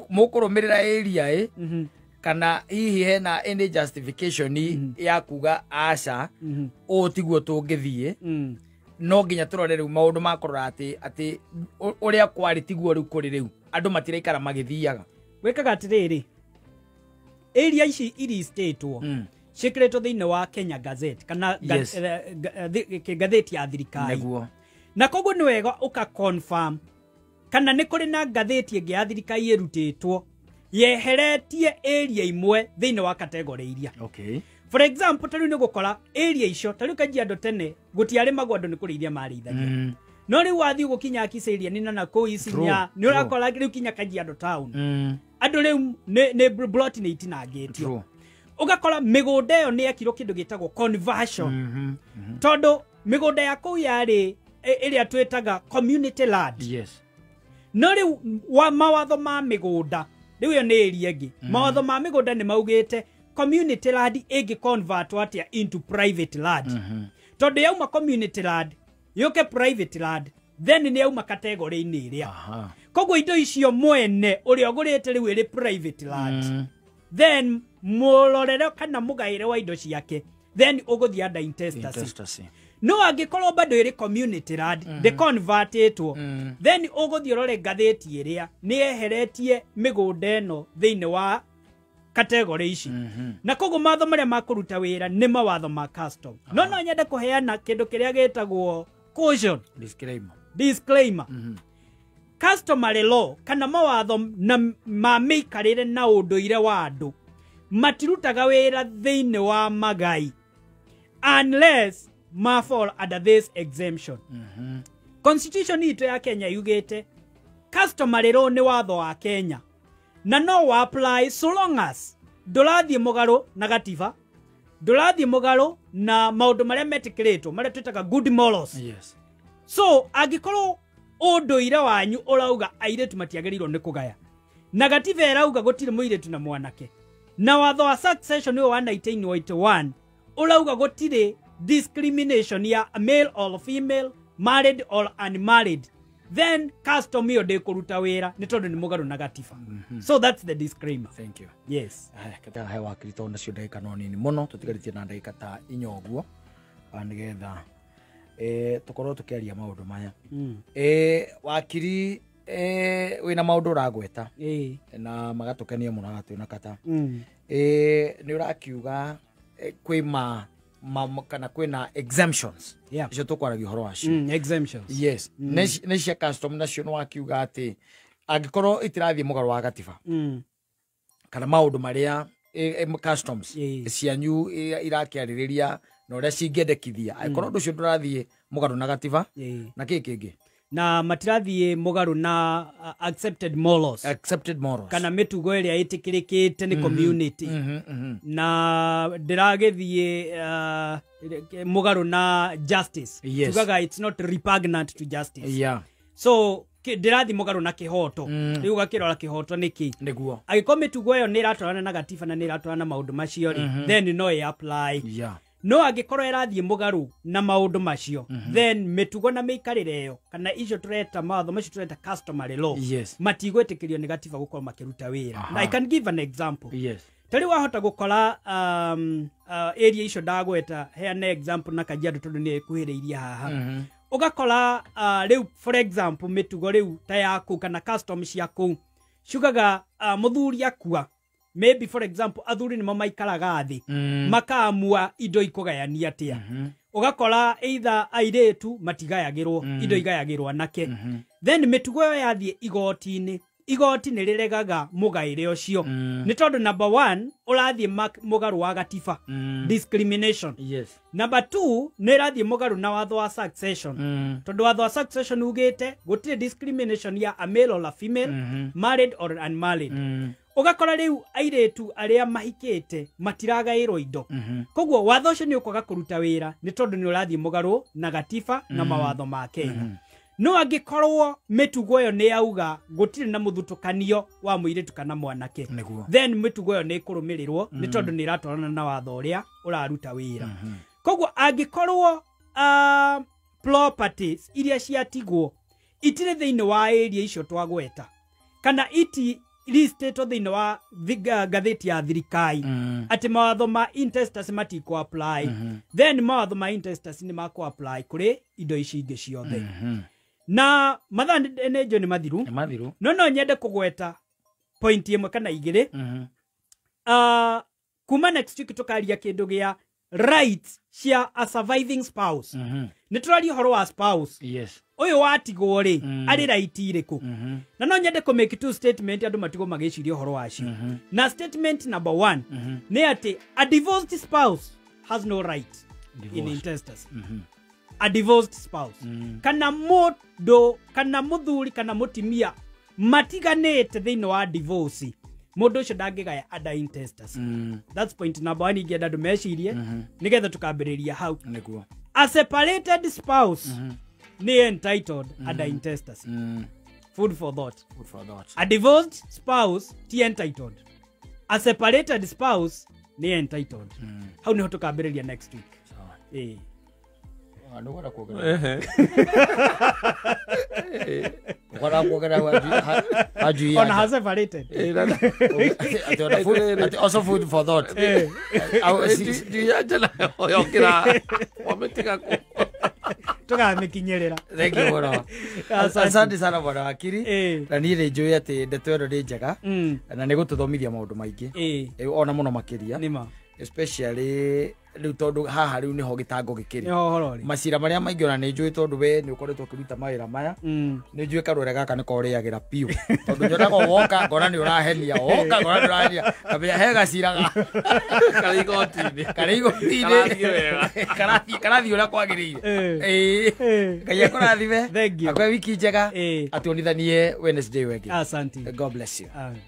Mũkũrũmĩrĩra area ĩ Kana hihi hena any justification ya kuga aca ũũ tiguo tũngĩthiĩ. No nginya tũrore rĩu maũndũ ma kũrora atĩ ũrĩa kwarĩ tiguo rĩu kũrĩ rĩu andũ matiraikara magĩthiaga. Wĩkaga atĩrĩrĩ, area ici iristĩtwo ciĩkĩrĩtwo thĩinĩ wa Kenya Gazette kana ngathĩti ya thirikari. Nĩguo. Na koguo nĩ wega ũka confirm kana nĩ kũrĩ na ngathĩti ĩngĩ ya thirikari ĩrutĩtwo yeheretie area imwe thĩinĩ wa category iria. Okay. For example, ta rĩu nĩ gũkora area icio ta rĩu Kajiado tene gũtiarĩmagwo andũ nĩ kũrĩithia marĩithagia. No rĩu wathiĩ gũkinya Kiserian na nakũu Isinya nĩ ũrakora rĩu kinya Kajiado town andũ rĩu nĩ plot nĩ itinangĩtio. Ũgakora mĩgũnda ĩyo nĩ yekirwo kĩndũ gĩtagwo conversion. Tondũ mĩgũnda ya kũu yarĩ ĩrĩa twĩtaga community land. Yes. No rĩu wa mawatho ma mĩgũnda rĩu ĩyo nĩ area ĩngĩ. Mawatho ma mĩgũnda nĩ maugĩte community land ĩngĩ convert atĩa into private land. Tondũ yauma community land yũke private land then nĩ yauma category-inĩ ĩrĩa. Koguo indo icio mwene ũrĩa ũgũrĩte rĩu ĩrĩ private land. Then mũrorere kana mũgaĩre wa indo ciake then ũgũthiĩ under intestacy. No angĩkorwo bado ĩrĩ community land ndĩconvertĩtwo then ũgũthiĩ ũrore ngathĩti ĩrĩa nĩ yeheretie mĩgũnda ĩno thĩinĩ wa category ici. Na koguo mawatho marĩa makũruta wĩra nĩ mawatho ma custom. No no nyende kũheana kĩndũ kĩrĩa gĩtagwo caution. Disclaimer. Customary law kana mawatho na ma mĩikarĩre na ũndũire wa andũ matirutaga wĩra thĩinĩ wa magai unless ma fall under this exemption. Constitution itũ ya Kenya yugĩte customary law nĩ watho wa Kenya na no wa apply so long as ndũrathiĩ mũgarũ na gatiba, ndũrathiĩ mũgarũ na maũndũ marĩa metĩkĩrĩtwo marĩa twĩtaga good morals. Yes. So angĩkorwo ũndũire wanyu ũrauga airĩtu matiagĩrĩirwo nĩ kũgaya na gatiba ĩrauga gũtirĩ mũirĩtu na mwanake na watho wa succession ũyũ wa 1981 ũrauga gũtirĩ discrimination ya male or female, married or unmarried, then custom ĩyo ndĩkũruta wĩra nĩ tondũ nĩ mũgarũ na gatiba. So that's the disclaimer. Thank you. Yes. Haya, he wakiri tondũ nacio ndagĩka no nini mũno tũtigarĩtie na ndagĩka ta inya ũguo nĩgetha tũkorwo tũkĩaria maũndũ maya. Wakiri wĩna maũndũ ũragweta na magatũkenia mũno haha twĩna kata. Nĩ ũrakiuga kwĩ ma kana kwĩna exemptions. Icio tũkwaragia ũhoro wacio. Exemptions. Yes. Nĩ cia custom nacio nĩ wakiuga atĩ angĩkorwo itirathiĩ mũgarũ wa gatiba kana maũndũ marĩa customs cianyu irakĩarĩrĩria na ũrĩa cingĩendekithia angĩkorwo ũndũ ũcio ndũrathiĩ mũgarũ na gatiba na kĩ kĩngĩ na matirathiĩ mũgarũ na accepted morals. Accepted morals. Kana mĩtugo ĩrĩa ĩtĩkĩrĩkĩte nĩ community. Na ndĩragĩthiĩ mũgarũ na justice. Yes. Tugaga it's not repugnant to justice. Yeah. So ndĩrathiĩ mũgarũ na kĩhoto. Rĩu ũgakĩrora kĩhoto nĩkĩ. Nĩguo. Angĩkorwo mĩtugo ĩyo nĩ ĩratwarana na gatiba na nĩ ĩratwarana na maũndũ macio rĩ, then no ĩ apply. Yeah. No angĩkorwo ĩrathiĩ mũgarũ na maũndũ macio then mĩtugo na mĩikarĩre ĩyo kana icio tũreta mawatho macio tũreta customary law matigwĩtĩkĩrio nĩ gatiba gũkorwo makĩruta wĩra. Na I can give an example. Yes. Ta rĩu wahota gũkora area icio ndagweta heana example na Kajiado tondũ nĩ ĩkuhĩrĩirie haha. Ũgakora rĩu for example mĩtugo rĩu ta yaku kana custom cia kũu ciugaga mũthuri akua maybe for example athuri nĩmo maikaraga thĩ makaamua indo ikũgayania atĩa. Ũgakora either airĩtu matigayagĩrwo indo igayagĩrwo anake. Then mĩtugo ĩyo yathiĩ igoti-inĩ, igoti nĩ rĩregaga mũgaĩre ũcio nĩ tondũ number 1 ũrathiĩ mũgarũ wa gatiba, discrimination. Yes. Number 2 nĩ ĩrathiĩ mũgarũ na watho wa succession tondũ watho wa succession ugĩte gũtirĩ discrimination ya a male or a female, married or unmarried. Ũgakora rĩu airĩtu arĩa mahikĩte matiragaĩrwo indo. Koguo watho ũcio nĩ ũkwaga kũruta wĩra nĩ tondũ nĩ ũrathiĩ mũgarũ na gatiba na mawatho ma Kenya. No angĩkorwo mĩtugo ĩyo nĩ yauga gũtirĩ na mũthutũkanio wa mũirĩtu kana mwanake, then mĩtugo ĩyo nĩ ĩkũrũmĩrĩrwo nĩ tondũ nĩ ĩratwarana na watho ũrĩa ũraruta wĩra. Koguo angĩkorwo properties iria ciatigwo itirĩ thĩinĩ wa area icio twagweta kana iti listetwo thĩinĩ wa ngathĩti ya thirikari atĩ mawatho ma intestacy matikũ apply, then mawatho ma intestacy nĩ makũ apply kũrĩ indo ici ingĩ ciothe. Na mathaa nĩ njũĩ nĩ mathiru, no nyende kũgweta point ĩmwe kana igĩrĩ. Kuma next week tũkaria kĩndũ gĩa rights cia a surviving spouse. Nĩ tũraria ũhoro wa spouse. Yes. Ũyũ watigwo rĩ, arĩ right irĩkũ? Na no nyende kũ make two statement andũ matigwo magĩciria ũhoro wacio. Na statement number 1 nĩ atĩ a divorced spouse has no right in intestacy. A divorced spouse. Kana mũndũ, kana mũthuri, kana mũtimia matiganĩte thĩinĩ wa divorce, mũndũ ũcio ndangĩgaya under intestacy. That's point number 1 ingĩenda andũ mecirie nĩgetha tũkambĩrĩria hau. Nĩguo. A separated spouse nĩ entitled under intestacy. Food for thought. Food for thought. A divorced spouse ti entitled. A separated spouse nĩ entitled. Hau nĩho tũkambĩrĩria next week. Sawa. Eh. Ona ha separated. Also food for thought. Tũkamĩkinyĩrĩra. Thank you mũno. Asante sana bwana wakiri. Na niĩ nĩ njũĩ atĩ ndeto ĩno nĩ njega na nĩ gũtũthomithia maũndũ maingĩ ona mũno makĩria. Nĩma. Especially rĩu tondũ haha rĩu nĩho gĩtango gĩkĩrĩ. Nĩho ũhoro rĩ. Macira marĩa maingĩ ona nĩ njũĩ tondũ we nĩ ũkoretwo ũkĩruta mawĩra maya. Nĩ njũĩ karwere gaka nĩko ũrĩagĩra biũ. Tondũ nyonaga woka ngona nĩ ũrahenia, woka ngona nĩ ũrahenia. Kamenya he gacira ga karĩ igoti-inĩ. Karĩ igoti-inĩ. Karathiĩ ũrĩa kwagĩrĩire. Ngai akũrathime. Thank you. Akũhe wiki njega. Atuonithanie Wednesday wengĩ. Asante. God bless you. Amen.